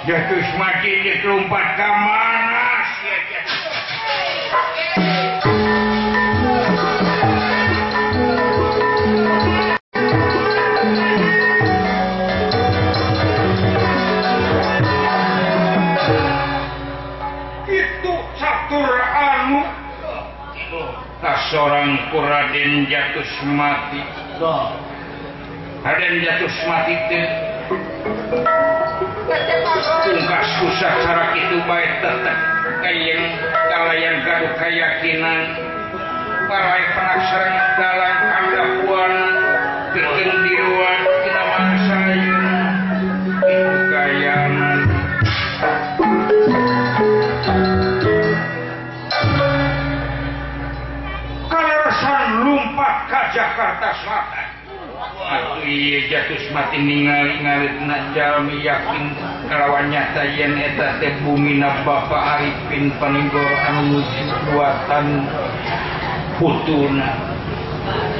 Jatuh mati dikelumpat ka mana sia. Seorang Raden Jatus Mati. Raden Jatus Mati teh tungkas usah cara kitu bae tetep kayang kalayan gaduh kayakinan parai panaksaran dalang kadapuan pikeun diruan dina mangsa ayeuna itu kayanan. Lumpat ka Jakarta Selatan. Atuh ieu Jatus Mati ningali ngaritna jalmi yakin kalawan nyata yen eta teh bumina Bapak Arifin Panigoro anu buatan putuna.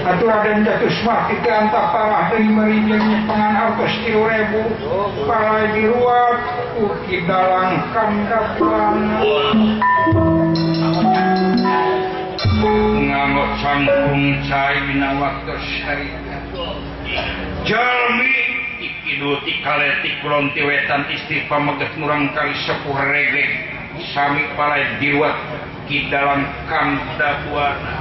Atuh Raden Jatus Mati teh antap parah deui meuri nyepengan artos 3.000 palai diruat uki dalang kandapuan. Nganggok sangkung cai dina waktu syariat. Jalmi ti kidul ti kaler ti kulon ti wetan istri pameget murang kali sepuh regeg sami palai diruat ki dalam kandabuana.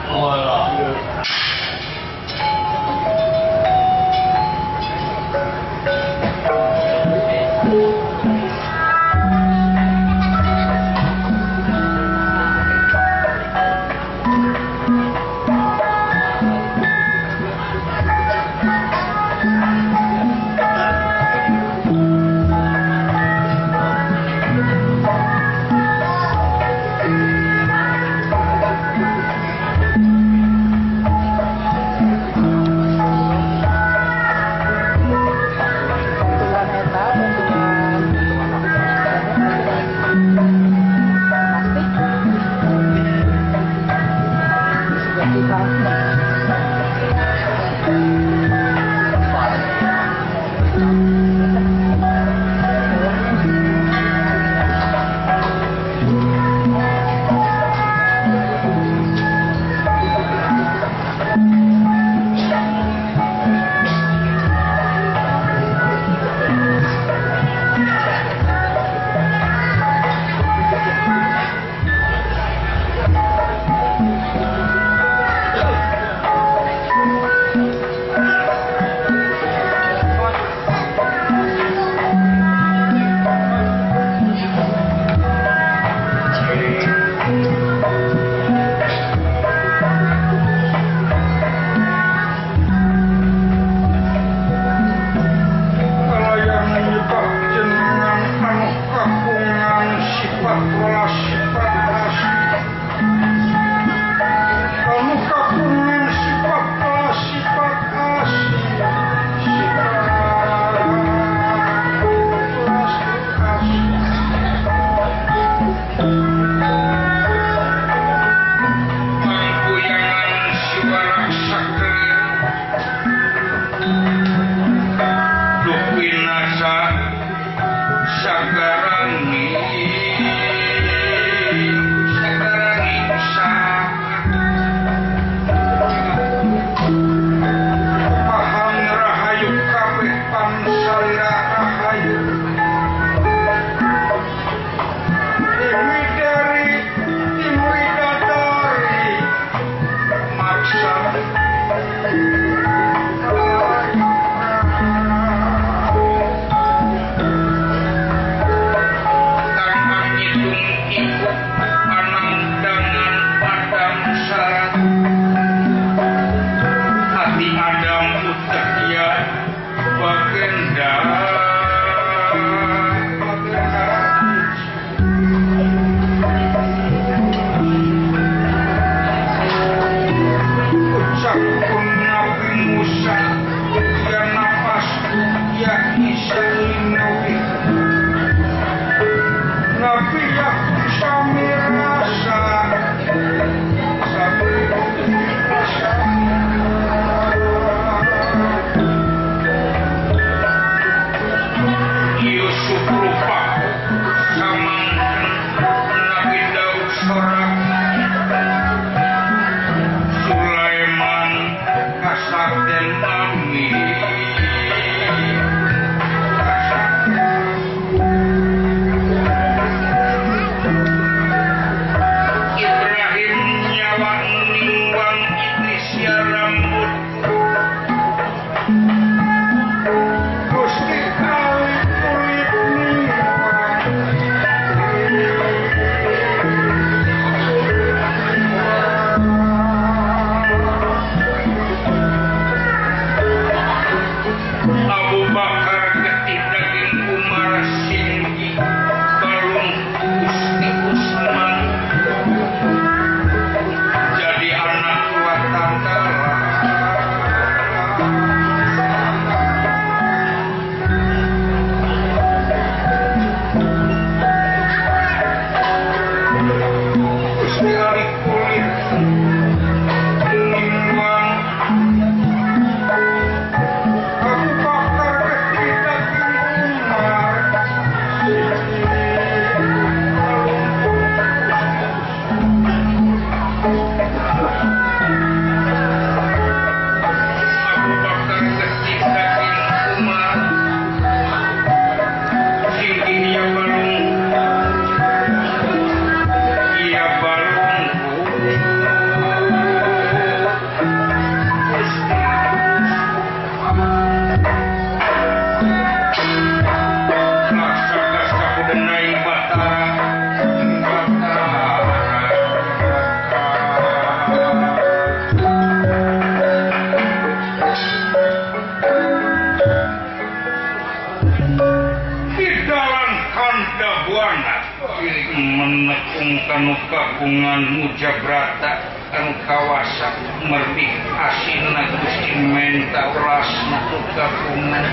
kanu kagungan mujabrata anu kawasa merdi asina Gusti menta welasna kagungan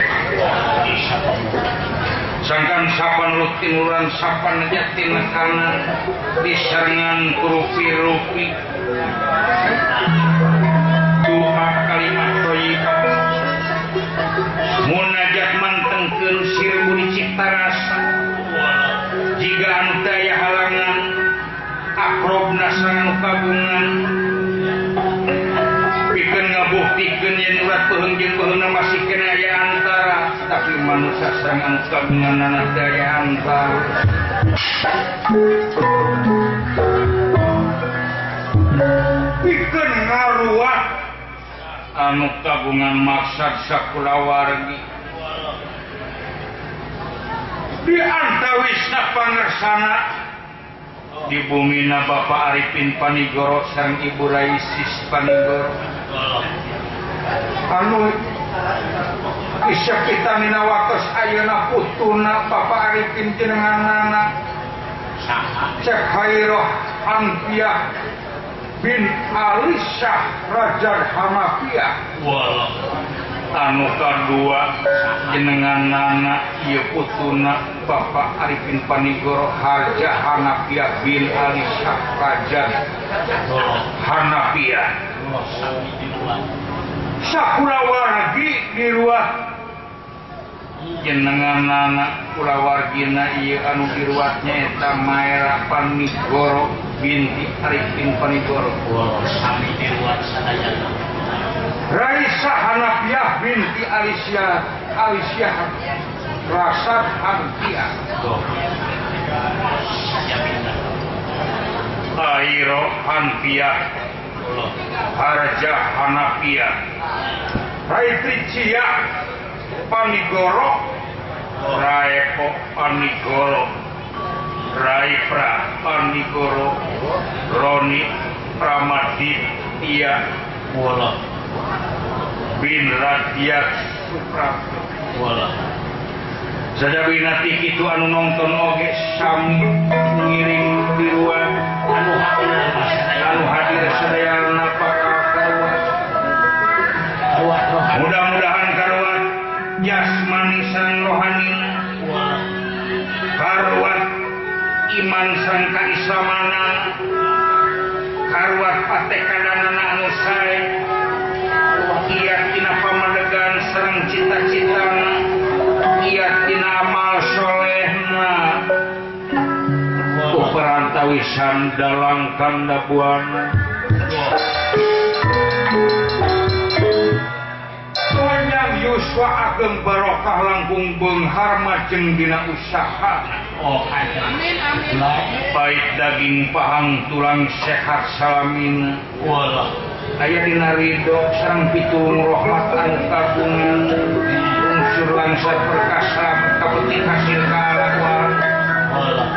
sangkan sapan lutinuran sapan jatin kanan disarengan rupi-rupi doa kalimat thayyibah munajat mantengkeun sir budi cipta rasa jika anu teu aya halangan akrobna sareng kagungan pikeun ngabuktikeun yen urat peuheung jeung peuheungna masih kena aya antara tapi manusia sareng anu kagunganna teu aya antara pikeun ngaruat anu kagungan maksad sakulawargi di antawisna pangersana di bumina Bapak Arifin Panigoro sareng Ibu Raisis Panigoro anu isya kita nina waktos ayeuna putuna Bapak Arifin jenenganana Cek Hairoh Ampiah bin Alisah Raja Hanafiah anu kadua jenengan nana ieu putuna Bapak Arifin Panigoro Harja Hanafiah bin Alisah Raja Hanafiah sakulawargi di ruah jenengan nana kulawargina ieu anu diruat nyaeta Maera Panigoro binti Arifin Panigoro sami diruat sadayana Raisa Hanafiah binti Alisyah Alisyah Rasad Hanafiah Airo Hanafiah Harja Hanafiah Raitricia Panigoro Raepo Panigoro Raipra Panigoro Roni Pramaditya bin Radiat Suprapto. Sajabina ti kitu anu nonton oge sami ngiring diruan anu hadir sadayana bakal karuat. Mudah-mudahan karuat jasmani sareng rohanina, karuat iman sareng kaislamana, karuat patekadanana anu sae, iat tina pamadegan sareng cita-citana, iat tina amal solehna, ku perantawisan dalang kanda buana. Panjang yuswa ageng barokah langkung beunghar majeng dina usaha. Oh, amin amin. Baik daging pahang tulang sehat salamina. Walah. Aya dina ridho sareng pitung rahmat anu kagungan unsur langsar perkasa kapetik hasil kalakuan. Walah.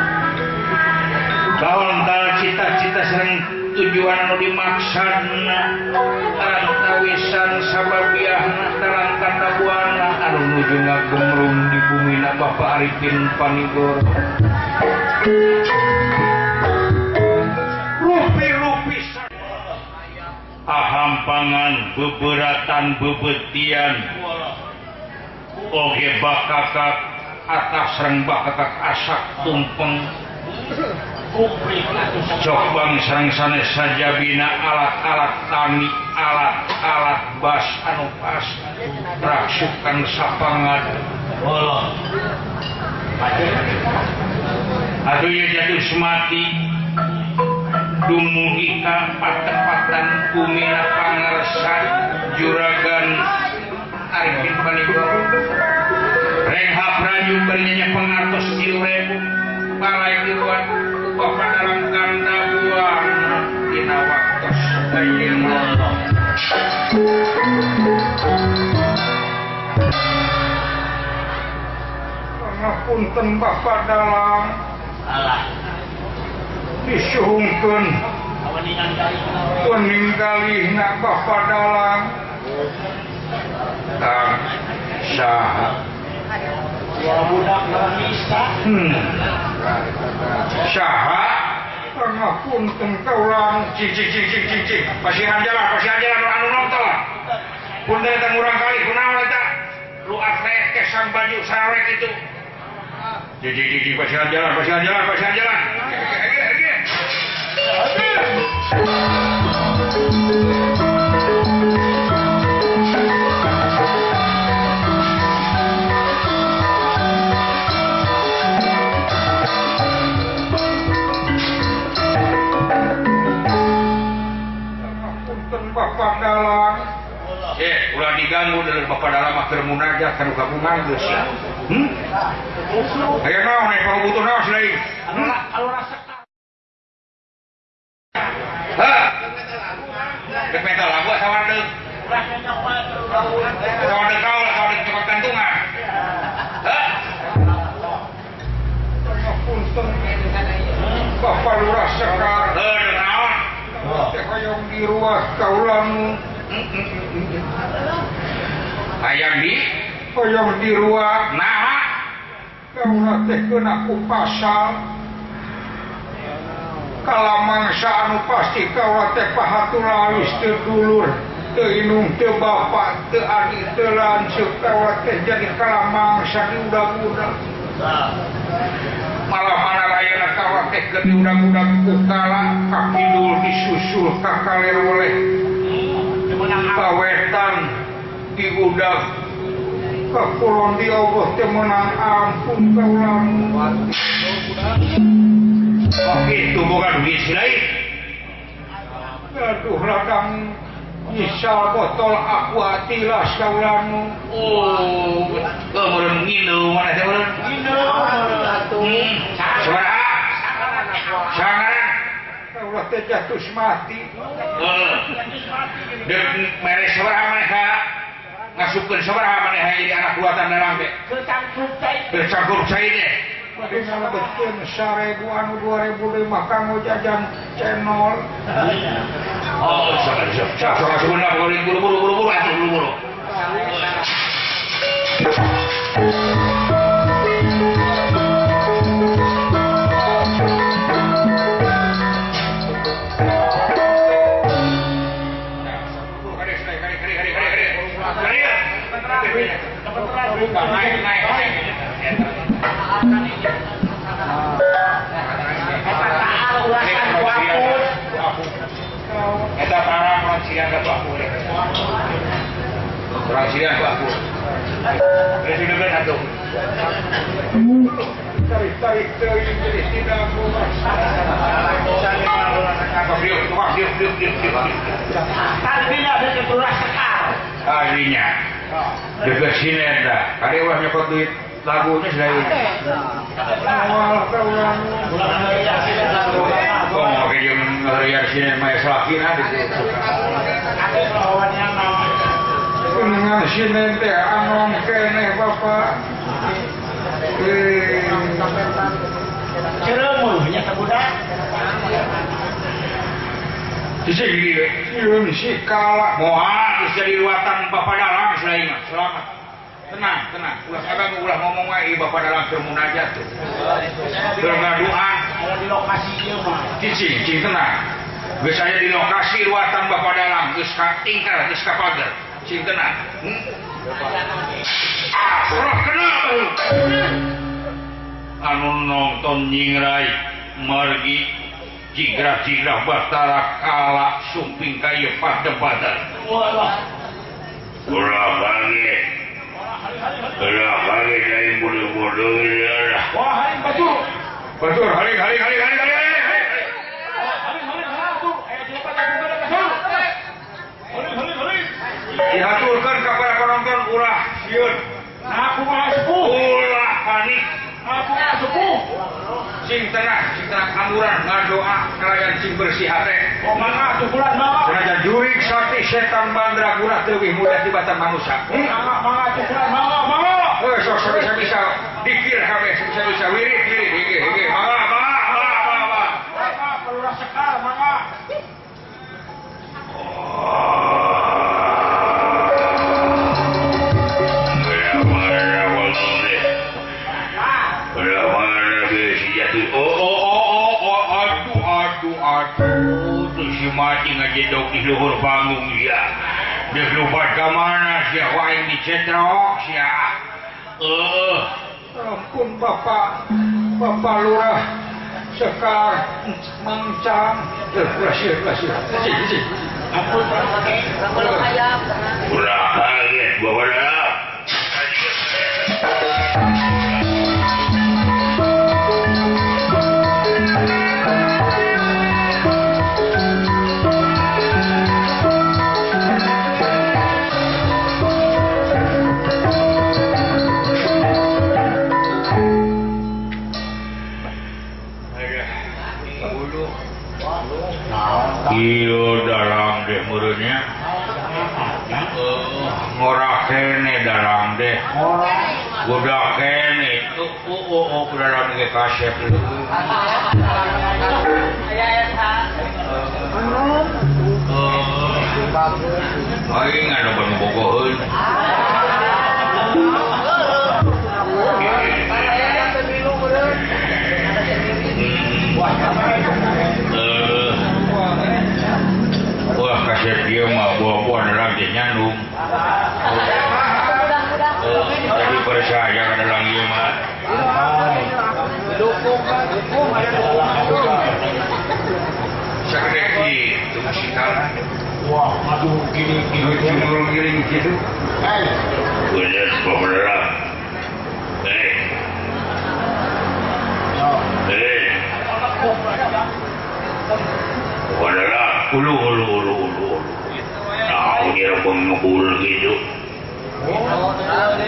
Kaontal cita-cita sareng tujuan anu dimaksudna antawisan sababiahna terang kanda buana anu nuju ngagemrung di bumina Bapak Arifin Panigoro. Rupi-rupi ahampangan beberatan bebetian oge bakakak atas sareng bakakak asak tumpeng cokbang sareng sanes sajabina alat-alat tani alat-alat bas anu pas raksukan sapangan. Allah atuh ieu jatuh semati dumugi ka patepatan bumina pangersa juragan Arifin Panigoro Rengha Praju bari pengartos 3.000 balai diruat bapak dalam kanda buana dina waktos ayeuna. Pangapunten bapak dalang alah disuhungkeun peninggalihna bapak dalang tang saha saha Pangapunten kaula cing cing cing cing cing cing pasihan jalan anu nonton punten eta murang kali kunaon eta lu atlet kesang baju sarek itu cing cing cing pasihan jalan pasihan jalan pasihan jalan. Bapak dalang ulah diganggu dari bapak dalang mah keur munajat kanu gabungan geus ya. Aya naon aya pangabutuh naon sia ieu? Hah? Dek meta lagu atawa deuk? Atawa deuk kaul atawa deuk cokot gantungan? Hah? Pangapunten Bapak Lurah Sekar. Heuh naon? Teh hoyong diruah kaulamu. Hayang di hoyong diruah naha kaula teh keuna ku pasal kalamangsa anu pasti kaula teh pahatulalis teu dulur teu inung teu bapak teu adik teu lanceuk kaula teh jadi kalamangsa di udag-udag malah mana rayana kaula teh keur diudag-udag ku kala ka kidul disusul ka kaler oleh kawetan diudag ka kulon di Allah teu meunang ampun kaulamu. Oh itu bukan duit si lain. Aduh ladang nyisal botol aqua tilas kaulamu. Oh, meureun nginum mana teh meureun? Nginum atuh. Sabaraha? Sangaran. Kaula teh jatuh mati. Heeh. Deuk mere sabaraha maneh ka? Ngasupkeun sabaraha maneh jadi anak buatan dalang teh? Bercampur cai teh. Bade ngalebetkeun 1000 anu 2005 kanggo jajan cenol. Oh, sok sok sebenarnya buru-buru buru-buru atuh buru-buru. Eta parang orang Sirian ka aku. Orang Sirian ka aku. Presiden atuh. Tarik-tarik teuing jadi tidak kuat. Tadinya bikin beras sekar. Tadinya. Dekat sini dah. Kali ulah nyokot duit lagunya sudah ini. Awal kaulan. Oh, oke jeung ngaharian sini mah salakina di situ. Kuningan sini teh anom keneh Bapak. Ceremuh nya sabudak. Sisi gini, sieun si kala moal geus jadi ruatan Bapak dalang selain mah. Selamat. Tenang, tenang. Ulah abang ulah ngomong wae Bapak dalang keur munajat tuh. Keur ngaduan aya di lokasi ieu mah. Cicing, cing tenang. Geus aya di lokasi ruatan Bapak dalang geus ka tingkar, geus ka pagar. Cing tenang. Ah, ulah kena tuh. Anu nonton nyingrai margi jigrah-jigrah Batara kala sumping ka ieu pardebatan. Walah. Ulah bagi. Ulah bagi dari bodoh-bodoh lah. Wah, haling batur. Batur, haling haling haling haling haling. Haling haling atuh. Aya jelema ka haling haling haling. Dihaturkeun ka para penonton ulah sieun. Nah, kumaha sepuh? Ulah panik. Nah, kumaha sepuh? Sing tenang amuran ngadoa kalayan sing bersih hate. Oh, mangga atuh bulan mangga. Sanajan jurik sakti setan mandraguna leuwih mudah tibatan manusia. Mangga mangga atuh bulan mangga mangga. Heuh sok bisa-bisa dikir kabeh bisa-bisa wirid wirid hege hege mangga mangga mangga mangga. Mangga perlu sekar mangga. Oh, oh, oh, oh, oh, aduh, aduh. mati ngajedog di luhur panggung sia. Deuk lupat ka mana sia ku aing dicetrok sia. Ampun Bapak, Bapak Lurah Sekar Mangcang. Kasih. Ampun Pak. Ulah kaget Bapak Dalang. Iyo dalang deh murunnya ngorak kene dalang deh budak kene dalang ge kasep aing anu bogoheun wah kasep dia mah buah-buah dalam dia nyandung. Jadi percaya ke dalam dia mah. Segede gitu musikal. Wah, aduh gini gini gitu. Bener bener. Adalah ulu. Nah, dia ngebul gitu.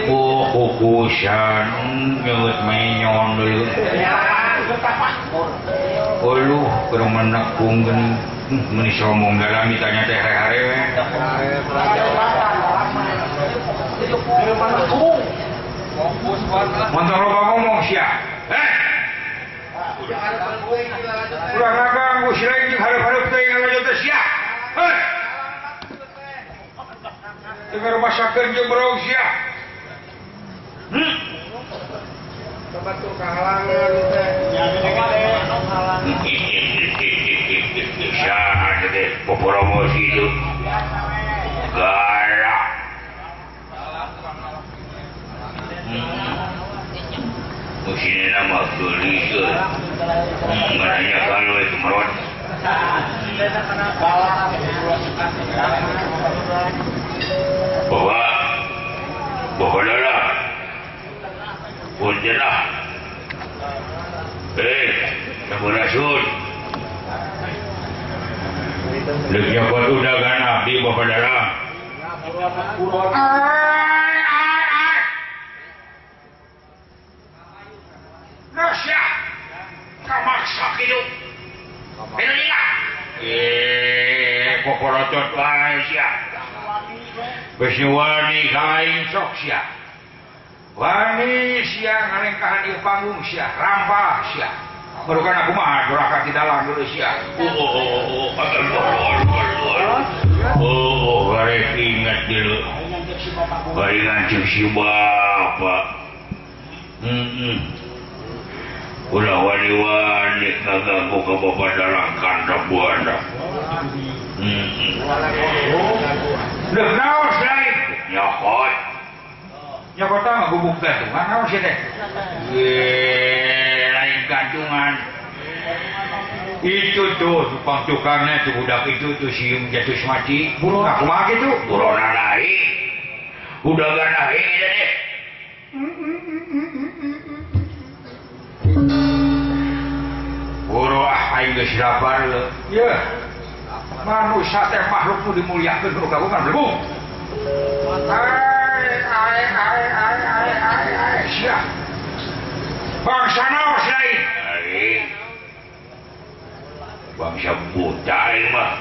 Oh, kukusan nyeut menyon dulu. Ulu, keur menekung geuning. Meuni sombong dalam ditanya teh hare-hare we. Montong loba ngomong sia. Ulah ngaganggu si lain jeung hareup-hareup teh ngalajo teh sia. Hei. Teu ngarumasakeun jeung berong sia. Batur kahalangan teh. Saha teh poporomosi itu. Galak. Musine nama geulis. Ngaranya kalau itu merot. Bawa bawa darah. Punten lah. Sampurasun. Deuk nyokot undangan abdi bawa darah. Nasya kamaksa kitu. Bener poporotot bae sia. Geus wani ka aing sok sia. Wani sia ngalengkahan ieu panggung sia, rampah sia. Barukan aku mah doraka di dalam dulu sia. Oh, garek ingat dulu. Bari ngancuk si bapak. Ulah wani-wani kaganggu ke bapak dalam kandang buana. Leuh naon selain nyokot. Nyokot mah gubuk gantungan naon sih teh? Lain gantungan. Itu tuh tukang tukangnya tuh budak itu tuh siung jatuh mati. Burung aku mah gitu. Buronan aing. Udagan aing deh. Boro ah aing geus lapar leuh. Yeuh. Manusia teh makhluk nu dimuliakeun ku kagungan belum. Ai ai ai ai ai ai ai sia. Bangsa naon lain? Aing. Bangsa buta ieu mah.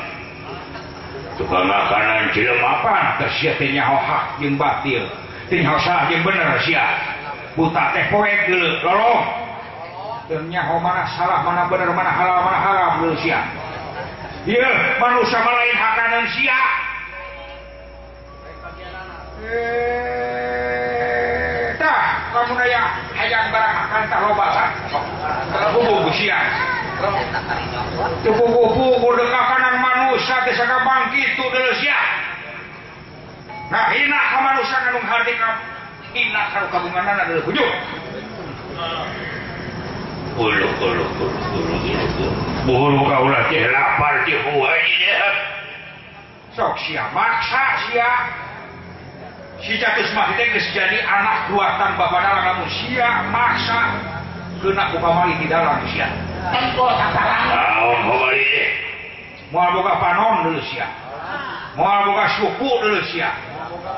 Tukang makanan jelema apa teh sia teh nyaho hak jeung batil. Teh nyaho salah jeung bener sia. Buta teh poek geuleuh lolong. Teu nyaho mana salah mana bener mana halal mana haram geuleuh sia. Ieu manusia mah lain hakanan sia. Tah lamun aya hayang barang hakan tah loba tah. Bubu sia. Teu bubu-bubu deuk hakanan manusia. manusia teh sakabang kitu deuleu sia. Nah hina ka manusia anu hati ka hina ka kabunganana deuleu kujuk. Ulu ulu ulu ulu ulu. Buhuru kaula teh lapar teh huai dia. Sok sia maksa sia. Si Catus Mah teh geus jadi anak buatan bapak dalang lamun sia maksa kena ku pamali di dalang sia. Tempo sasaran. Naon pamali teh? Moal boga panon deuleu sia. Moal boga suku deuleu sia.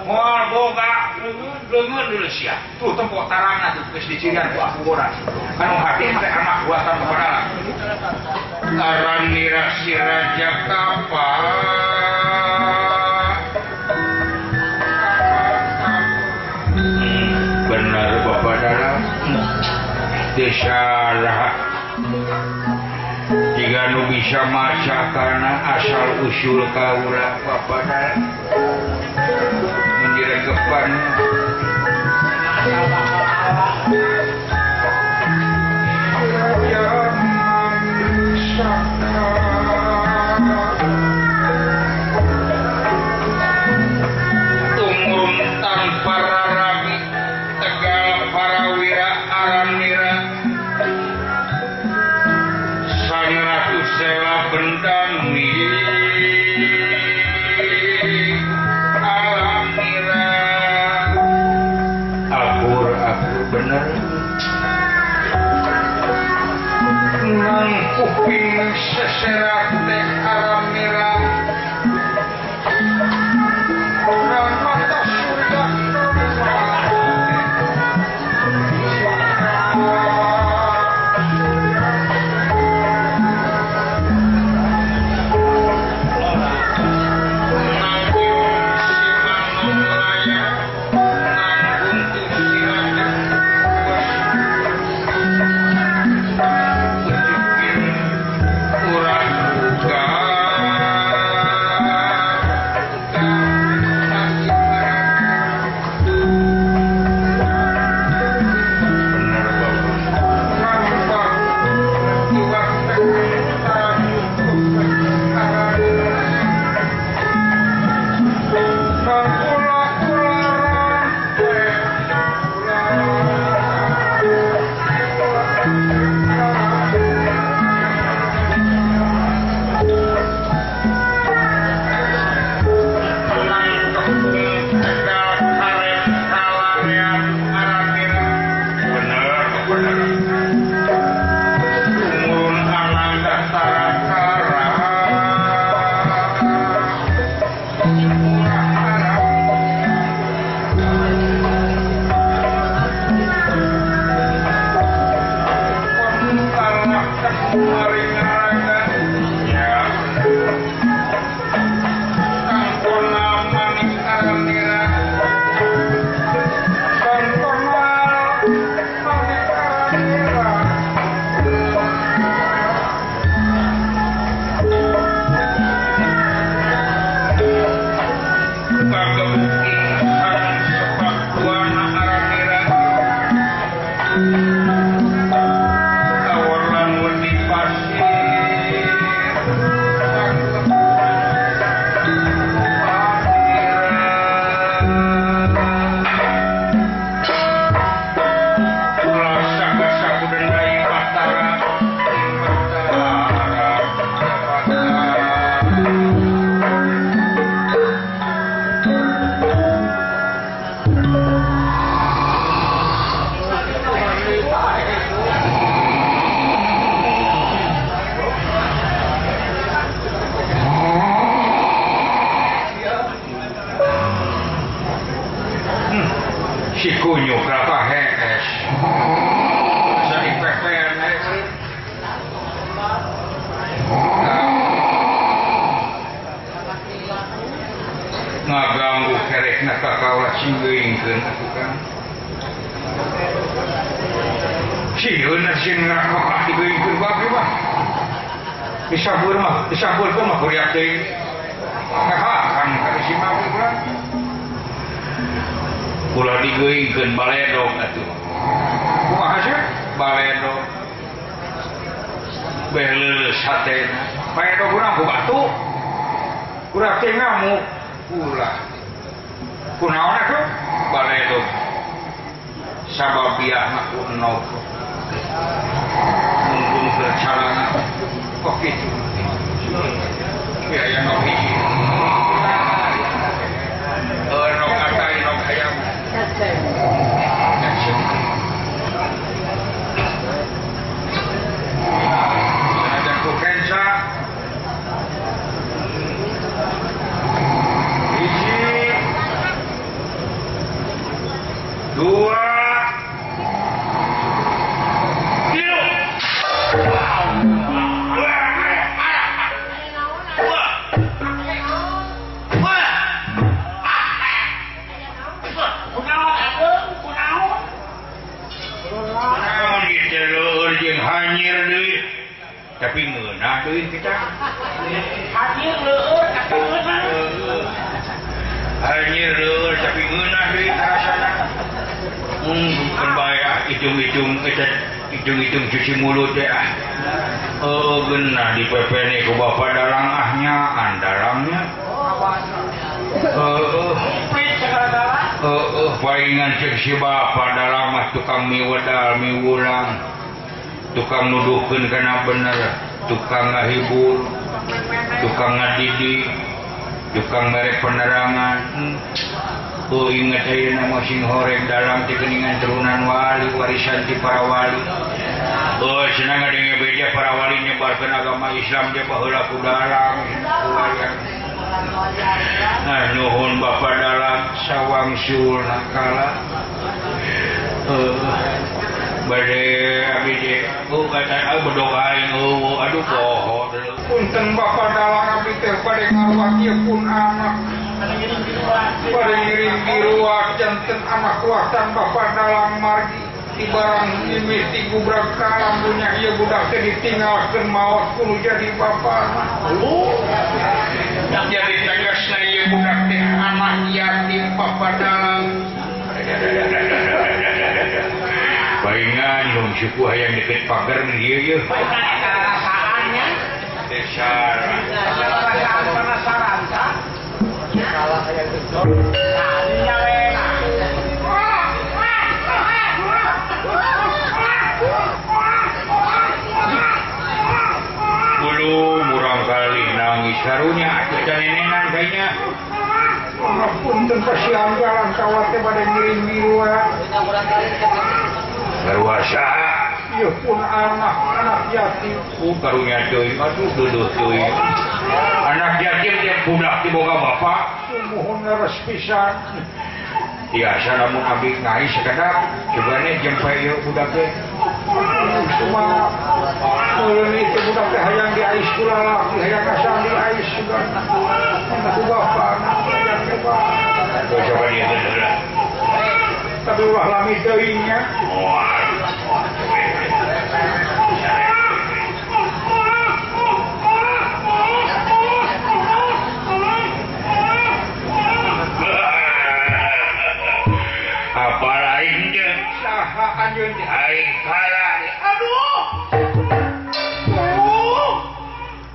Moal boga leungeun deuleu sia. Tuh tempo tarangna tuh geus dicirian ku aku bodas. Anu hati teh anak buatan bapak dalang. Aranira si Raja Kapal. Benar bapak dalang desa lah jika nu bisa maca karena asal usul kaula bapak dalang mendiregepan tumurun tanpa rarabi Tegal para wira aranira Sang Ratu Sela Bendami Alamira akur akur bener nang kuping seserat teh aramira nang mata surga. Si kunyuk rata hees. Asa dipepen ngaganggu kerekna ka kaula singgeungkeun atuh Kang. Sieun sieun ngarakok digeungkeun bae mah. Disabur mah, disaburkeun mah kuriak teuing. Ngahakan ka si mah urang. Ulah digeuingkeun baledog atuh. Kumaha sih? Baledog. Beh leuleus hatena. Baledog urang ku batu. Budak teh ngamuk ulah. Kunaon atuh? Baledog. Sabab biahna ku enog. Mungkung keur calana. Kok kitu? Ya ya nok hiji. Nok atai nok hayam. Ada ku kenca. Hiji. Dua. Tilu. Hanyir deui tapi ngeunah deui kita hanyir leueur tapi ngeunah hanyir leueur tapi ngeunah deui karasana mun bae ah hitung-hitung eta hitung-hitung cuci mulut teh ah heueuh geunah dipepene ku bapa dalang ah nya andalangnya heueuh heueuh paingan cek si bapa dalang mah tukang miwedal miwulang tukang nuduhkeun kana bener, tukang ngahibur, tukang ngadidik, tukang mere penerangan. Oh ingat ayeuna mah sing horeg dalam ti geuningan turunan wali, warisan ti para wali. Oh cenah ngadenge beja para wali nyebarkeun agama Islam teh baheula ku dalang, ku wayang. Nah nuhun bapa dalang sawangsul nakala. Bade abdi teh oh kata bedog aing eueuh aduh poho punten bapa dalang abdi teh bade ngaruat ieu pun anak bade ngiring diruat janten anak kuatan bapa dalang margi di barang mimiti gubrak kalam dunya ieu budak teh ditinggalkeun maot kudu jadi bapana jadi tegasna ieu budak teh anak yatim bapa dalang. Palingan nyum suku hayang deket pagar nih ieu. Palingan eta rasaannya. Desar. Perasaan penasaran tah. Salah hayang deket. Tadinya we. Bulu murang kali nangis karunya atuh nenenan kayaknya. Punten pasian jalan kawat teh bade ngiring miruat. Karuasa ieu pun anak anak yatim. Oh karunya deui aduh deuduh deui. Anak yatim teh budak ti boga bapak. Sumuhun leres pisan. Biasa lamun abdi ngais sakedap cobane jempe ieu budak teh. Cuma meureun itu budak teh hayang diais ku lalaki hayang asal diais sugan. Ku bapana hayang teh coba dia teh heula. Tapi ulah lami teuing nya. Apa lain je? Saha anjeun teh? Aing kalah. Aduh. Tolong.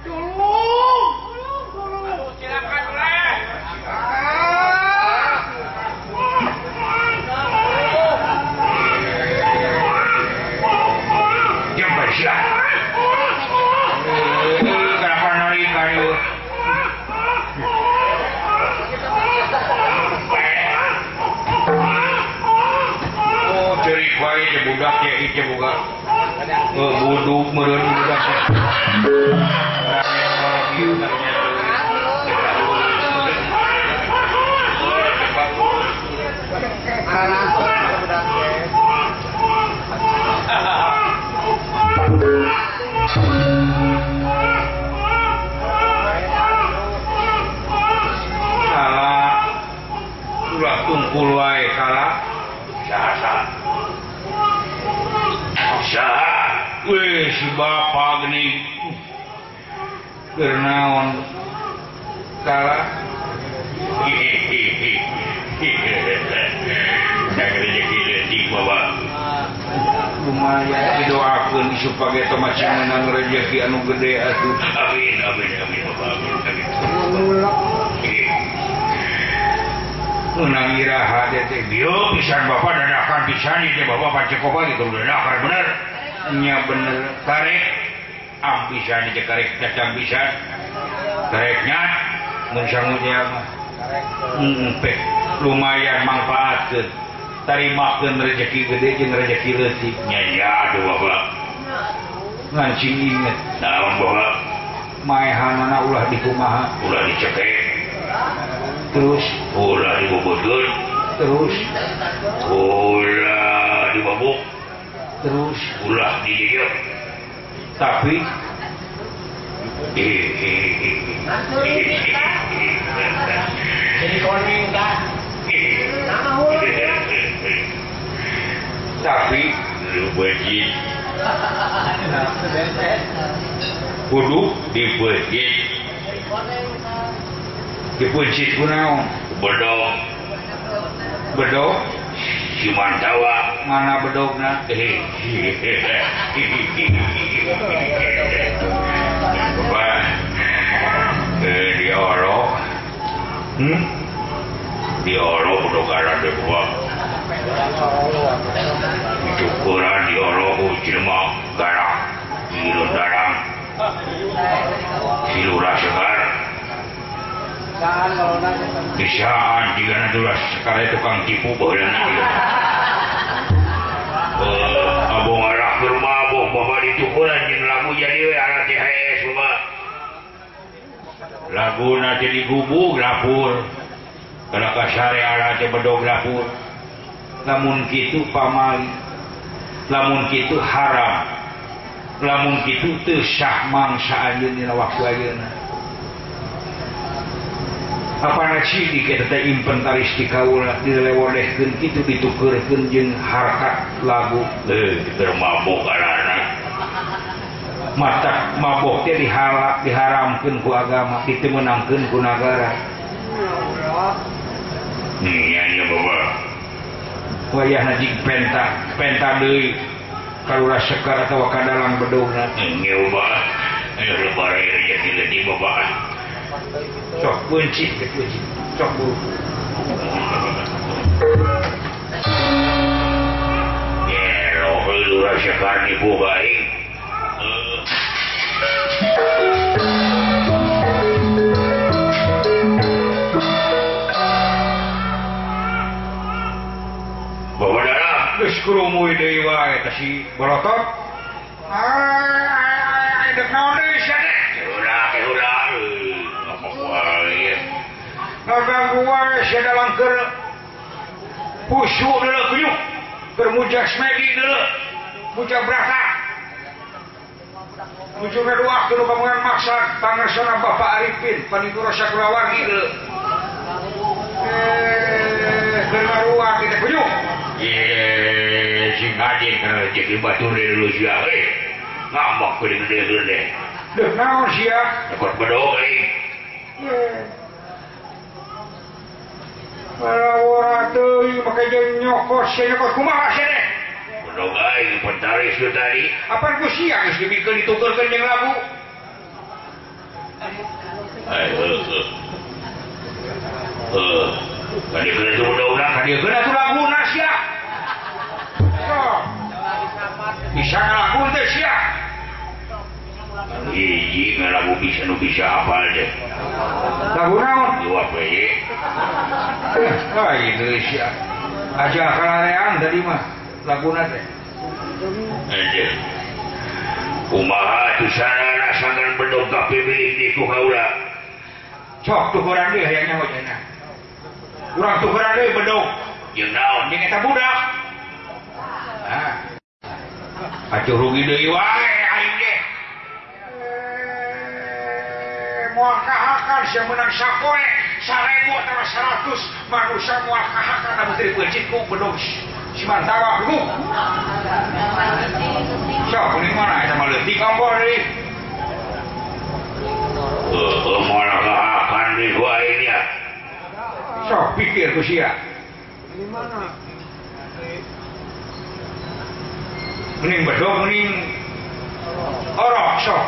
Tolong. Aduh, silakan oleh. Jempe sia. Kenapa nari kayu? Oh, cerik wae teh budak teh ieu boga. Buduk meureun budak teh. Salah ulah tungkul wae kalah. Saha saha. Saha weh si bapa geuning. Keur naon kalah. Rezeki leutik bawa. Lumayan didoakeun supaya teh macam menang rezeki anu gede atuh. Amin amin amin amin amin. Menang iraha teh bieu pisan bapak dadakan pisan ieu bapak pacekoba gitu dadakan bener nya bener karek am pisan ieu karek dadang pisan kareknya mun sangu dia mah lumayan mangfaatkeun tarimakeun rezeki gede jeung rezeki leutik nya ya aduh bapak ngan sing inget naon bapak maehanana ulah dikumaha ulah dicekek terus ulah dibobotkeun terus ulah dibabuk terus ulah dijejek tapi jadi koneng kan tapi dibeucit kudu dibeucit dipuncit kunaon bedog bedog si Mantawa mana bedogna bapak diorok diorok bedog ada deh bapak dicukuran diorok jelema garang si darang si lurah segar bisaan jika nanti sekali tukang tipu baheulana ieu. Abong arah keur mabok bapak ditukuran jeung lagu jadi we arah THS bapak. Laguna teh digubug dapur. Kana kasare arah teh bedog dapur. Lamun kitu pamali. Lamun kitu haram. Lamun kitu teu sah mangsa anjeun dina waktu ayeuna. Apana sidik eta teh inventaris ti kaula dilewodehkeun kitu ditukeurkeun jeung harkat lagu keur mabok arana mata mabok teh diharamkeun ku agama ditemenangkeun ku nagara nya nya bapak wayahna jig penta penta deui ka Lurah Sekar atawa ka dalang bedogna nya bapak lebaran rezeki leutik bapak sok kunci kunci sok buru ya Lurah Sekar nipu baik bapak darah geus kurumuy deui wae teh si borotot ai deuk naon deui sia teh ulah ulah ngaganggu wae sia dalang keur khusyuk deuleu kuyuk keur mujah smegi deuleu mujah brata mujah ngaduakeun nu kamungan maksa pangersana Bapak Arifin panigoro sakulawargi deuleu keur ngaruak kitu kuyuk ye sing hadir kana rezeki batur deuleu sia euy ngambek gede-gede deuk naon sia ekor bedog euy Ora teuing make jeung nyokos sia nyokos kumaha sia teh? Bedog aing inventaris tu tadi. Apan ku sia geus dibikeun ditukeurkeun jeung lagu? Ai heuh. Heuh. Kadiekeun atuh bedogna, kadiekeun atuh laguna sia. Sok. Bisa ngalagu teh sia. Hiji ngalagu bisa nu bisa apal teh. Lagu naon? Iwak we. Lain deui sia. Aja kalarean tadi mah laguna teh. Anjir. Kumaha atuh sarana sanggar bedog ka pemilik di ku kaula. Sok tukuran deui hayang nyaho cenah. Urang tukuran deui bedog. Jeung naon jeung eta budak. Ah. Atuh rugi deui wae aing ge. Moal kahakan sia meunang sapoe 1000 atawa 100 manusia moal kahakan lamun teu dipeuncit ku bedog si Mantawa ku. Sok kuning mana eta mah leutik ongkoh deui. Heuh moal kahakan deui ku aing nya. Sok pikir ku sia. Mending bedog mending orok sok.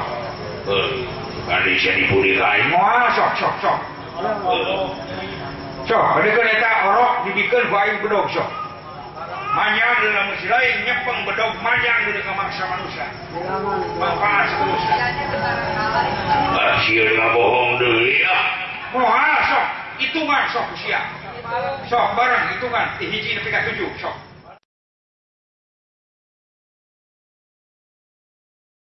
Heuh. Kali sia dipuli ka aing moal sok sok sok. Sok hadekeun eta orok dibikeun ku aing bedog sok. Manyang deui lamun si lain nyepeng bedog manyang deui ka mangsa manusia. Manfaat seterusnya. Ah sieun ngabohong deui ah. Moal sok hitungan sok usia. Sok bareng hitungan ti hiji nepi ka 7 sok.